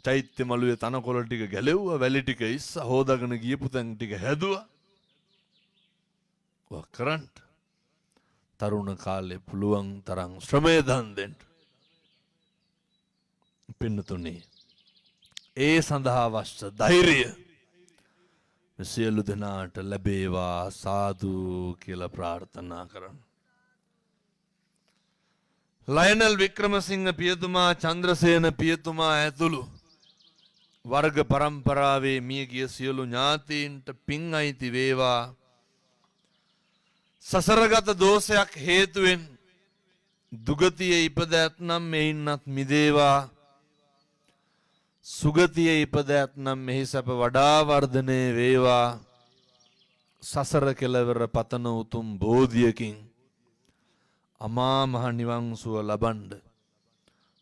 A: චෛත්‍ය මළුවේ තනකොළ ටික ගැලෙව්වා, වැලි ටික ඉස්ස හොදාගෙන ගියපු තැන් ටික හැදුවා. ඔවා කරන්න. තරුණ කාලේ පුළුවන් තරම් ශ්‍රමය දන් දෙන්න. පින්නතුනේ, ඒ සඳහා අවශ්‍ය ධෛර්යය සියලු දෙනාට ලැබේවා සාදු කියලා ප්‍රාර්ථනා කරන්න. ලයනල් වික්‍රමසිංහ පියතුමා, චන්ද්‍රසේන පියතුමා ඇතුළු වර්ග පරම්පරාවේ මියගිය සියලු ඥාතීන්ට පින් අයිති වේවා. සසරගත දෝෂයක් හේතුවෙන් දුගතියේ ඉපද ඇත්නම් මෙයින්වත් මිදේවා. සුගතියේ ඉපද ඇත්නම් මෙහි සැප වඩා වර්ධනය වේවා. සසර කෙලවර පතන උතුම් බෝධියකින් අමා මහ නිවන් සුව ලබන්ඩ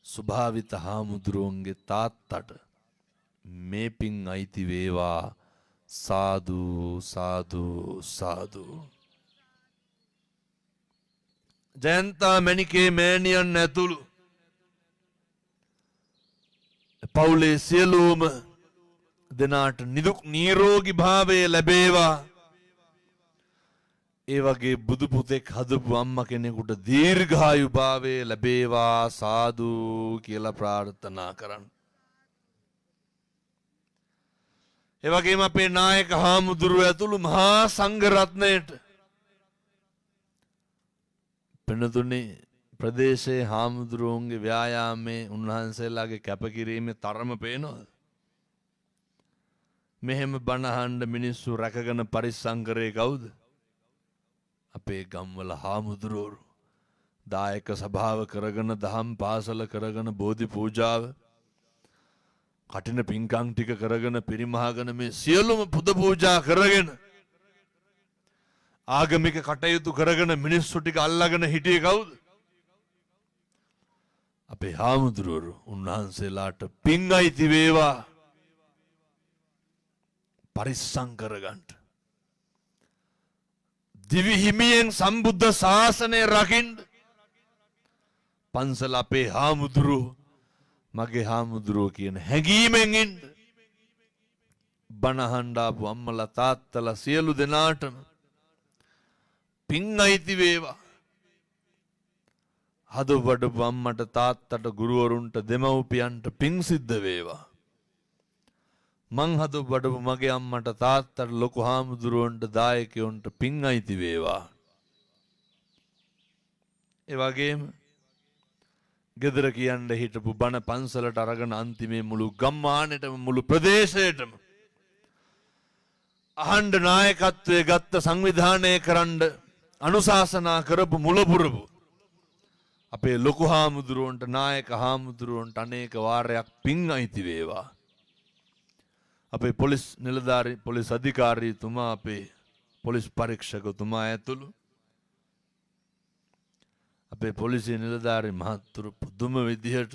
A: සුභාවිත හාමුදුරුවන්ගේ තාත්තට මේ පින් අයිති වේවා සාදු සාදු සාදු. ජයන්තා මැණිකේ මෑණියන් ඇතුළු පවුලේ සියලුම දෙනාට නිදුක් නිරෝගී භාවය ලැබේවා. ඒ වගේ බුදු පුතෙක් හදපු අම්මා කෙනෙකුට දීර්ඝායු භාවය ලැබේවා සාදු කියලා ප්‍රාර්ථනා කරන්න. ඒ වගේම අපේ නායක හාමුදුරුවෝ ඇතුළු මහා සංඝ රත්නයට, පින්නතුනේ, ප්‍රදේශයේ හාමුදුරුවන්ගේ ව්‍යායාමයේ උන්වහන්සේලාගේ කැපකිරීමේ තරම පේනවද? මෙහෙම බණ අහන්න මිනිස්සු රැකගෙන පරිස්සම් කරේ කවුද? අපේ ගම්වල හාමුදුරුවෝ. දායක සභාව කරගෙන දහම් පාසල කරගෙන බෝධි පූජාව කටින පින්කම් ටික කරගෙන පිරිමහගෙන මේ සියලුම පුද පූජා කරගෙන ආගමික කටයුතු කරගෙන මිනිස්සු ටික අල්ලගෙන හිටියේ කවුද? අපේ හාමුදුරුවරු. උන්වහන්සේලාට පින් අයිති වේවා. පරිස්සම් කරගන්න. දිවි හිමියෙන් සම්බුද්ධ ශාසනය රකින්න පන්සල අපේ හාමුදුරුවෝ, මගේ හාමුදුරුවෝ කියන හැඟීමෙන් ඉන්න. බණ අහන්න ආපු අම්මලා තාත්තලා සියලු දෙනාටම පින් අයිති වේවා. හදපු වඩපු අම්මට තාත්තට ගුරුවරුන්ට දෙමව්පියන්ට පින් සිද්ධ වේවා. මං හදපු වඩපු මගේ අම්මට තාත්තට ලොකු හාමුදුරුවන්ට දායකයන්ට පින් අයිති වේවා. ඒ වගේම ගෙදර කියන්න හිටපු බණ පන්සලට අරගෙන අන්තිමේ මුළු ගම්මානෙටම මුළු ප්‍රදේශයටම අහණ්ඩ නායකත්වයේ ගත්ත සංවිධානය කරන්න අනුශාසනා කරපු මුලපුරපු අපේ ලොකු හාමුදුරුවන්ට නායක හාමුදුරුවන්ට අනේක වාරයක් පින් අයිති වේවා. අපේ පොලිස් නිලධාරී පොලිස් අධිකාරීතුමා අපේ පොලිස් පරීක්ෂකතුමා ඇතුළු අපේ පොලිසිය නිලධාරී මහත්තුරු පුදුම විදිහට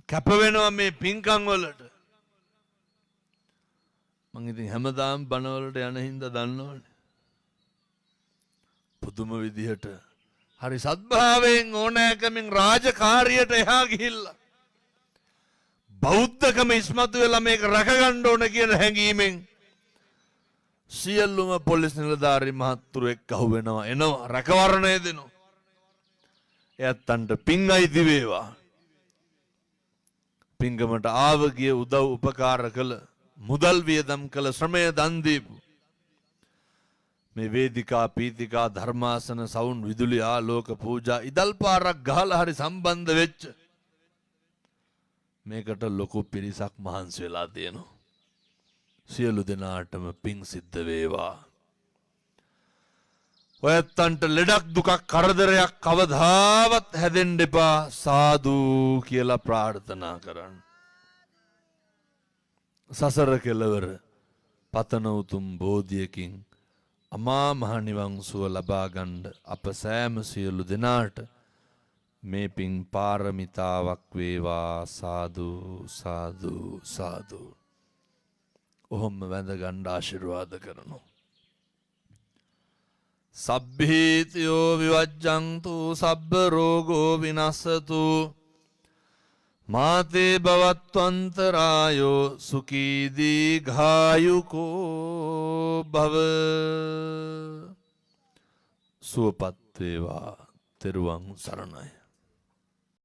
A: කැප වෙනවා මේ පින්කම් වලට. මං ඉතින් හැමදාම බණවලට යන හින්දා දන්නවනේ. පුදුම විදිහට හරි සද්භාවයෙන් ඕනෑකමින් රාජකාරියට එහා ගිහිල්ලා බෞද්ධකම ඉස්මතු වෙලා මේක රැකගන්න ඕන කියන හැඟීමෙන් සියලුම පොලිස් නිලධාරී මහත්තුරු එක්ක අහු වෙනවා, එනවා, රැකවරණය දෙනවා. එයත්න්ට පින් අයිති වේවා. පින්කමට ආව ගිය උදව් උපකාර කළ මුදල් වියදම් කළ ශ්‍රමය දන් දීපු මේ වේදිකා පීතිකා ධර්මාසන සවුන් විදුලි ආලෝක පූජා ඉදල් පාරක් ගහලා හරි සම්බන්ධ වෙච්ච මේකට ලොකු පිරිසක් මහන්සි වෙලා තියෙනවා. සියලු දෙනාටම පින් සිද්ධ වේවා. ඔයත්තන්ට ලෙඩක් දුකක් කරදරයක් කවදාවත් හැදෙන්න එපා, සාදු කියලා ප්‍රාර්ථනා කරන්න. සසර කෙලවර පතන උතුම් බෝධියකින් අමා මහ නිවන් සුව ලබා ගන්න අප සෑම සියලු දෙනාට මේ පින් පාරමිතාවක් වේවා. සාදු සාදු සාදු. ඔහොම වැඳ ගන්න ආශිර්වාද කරනවා. සබ්බීතියෝ විවජ්ජන්තු සබ්බ රෝගෝ විනස්සතු මාතේ භවත්වන්තරායෝ සුඛී දීඝායුකෝ භව. සුවපත් වේවා. තෙරුවන් සරණයි.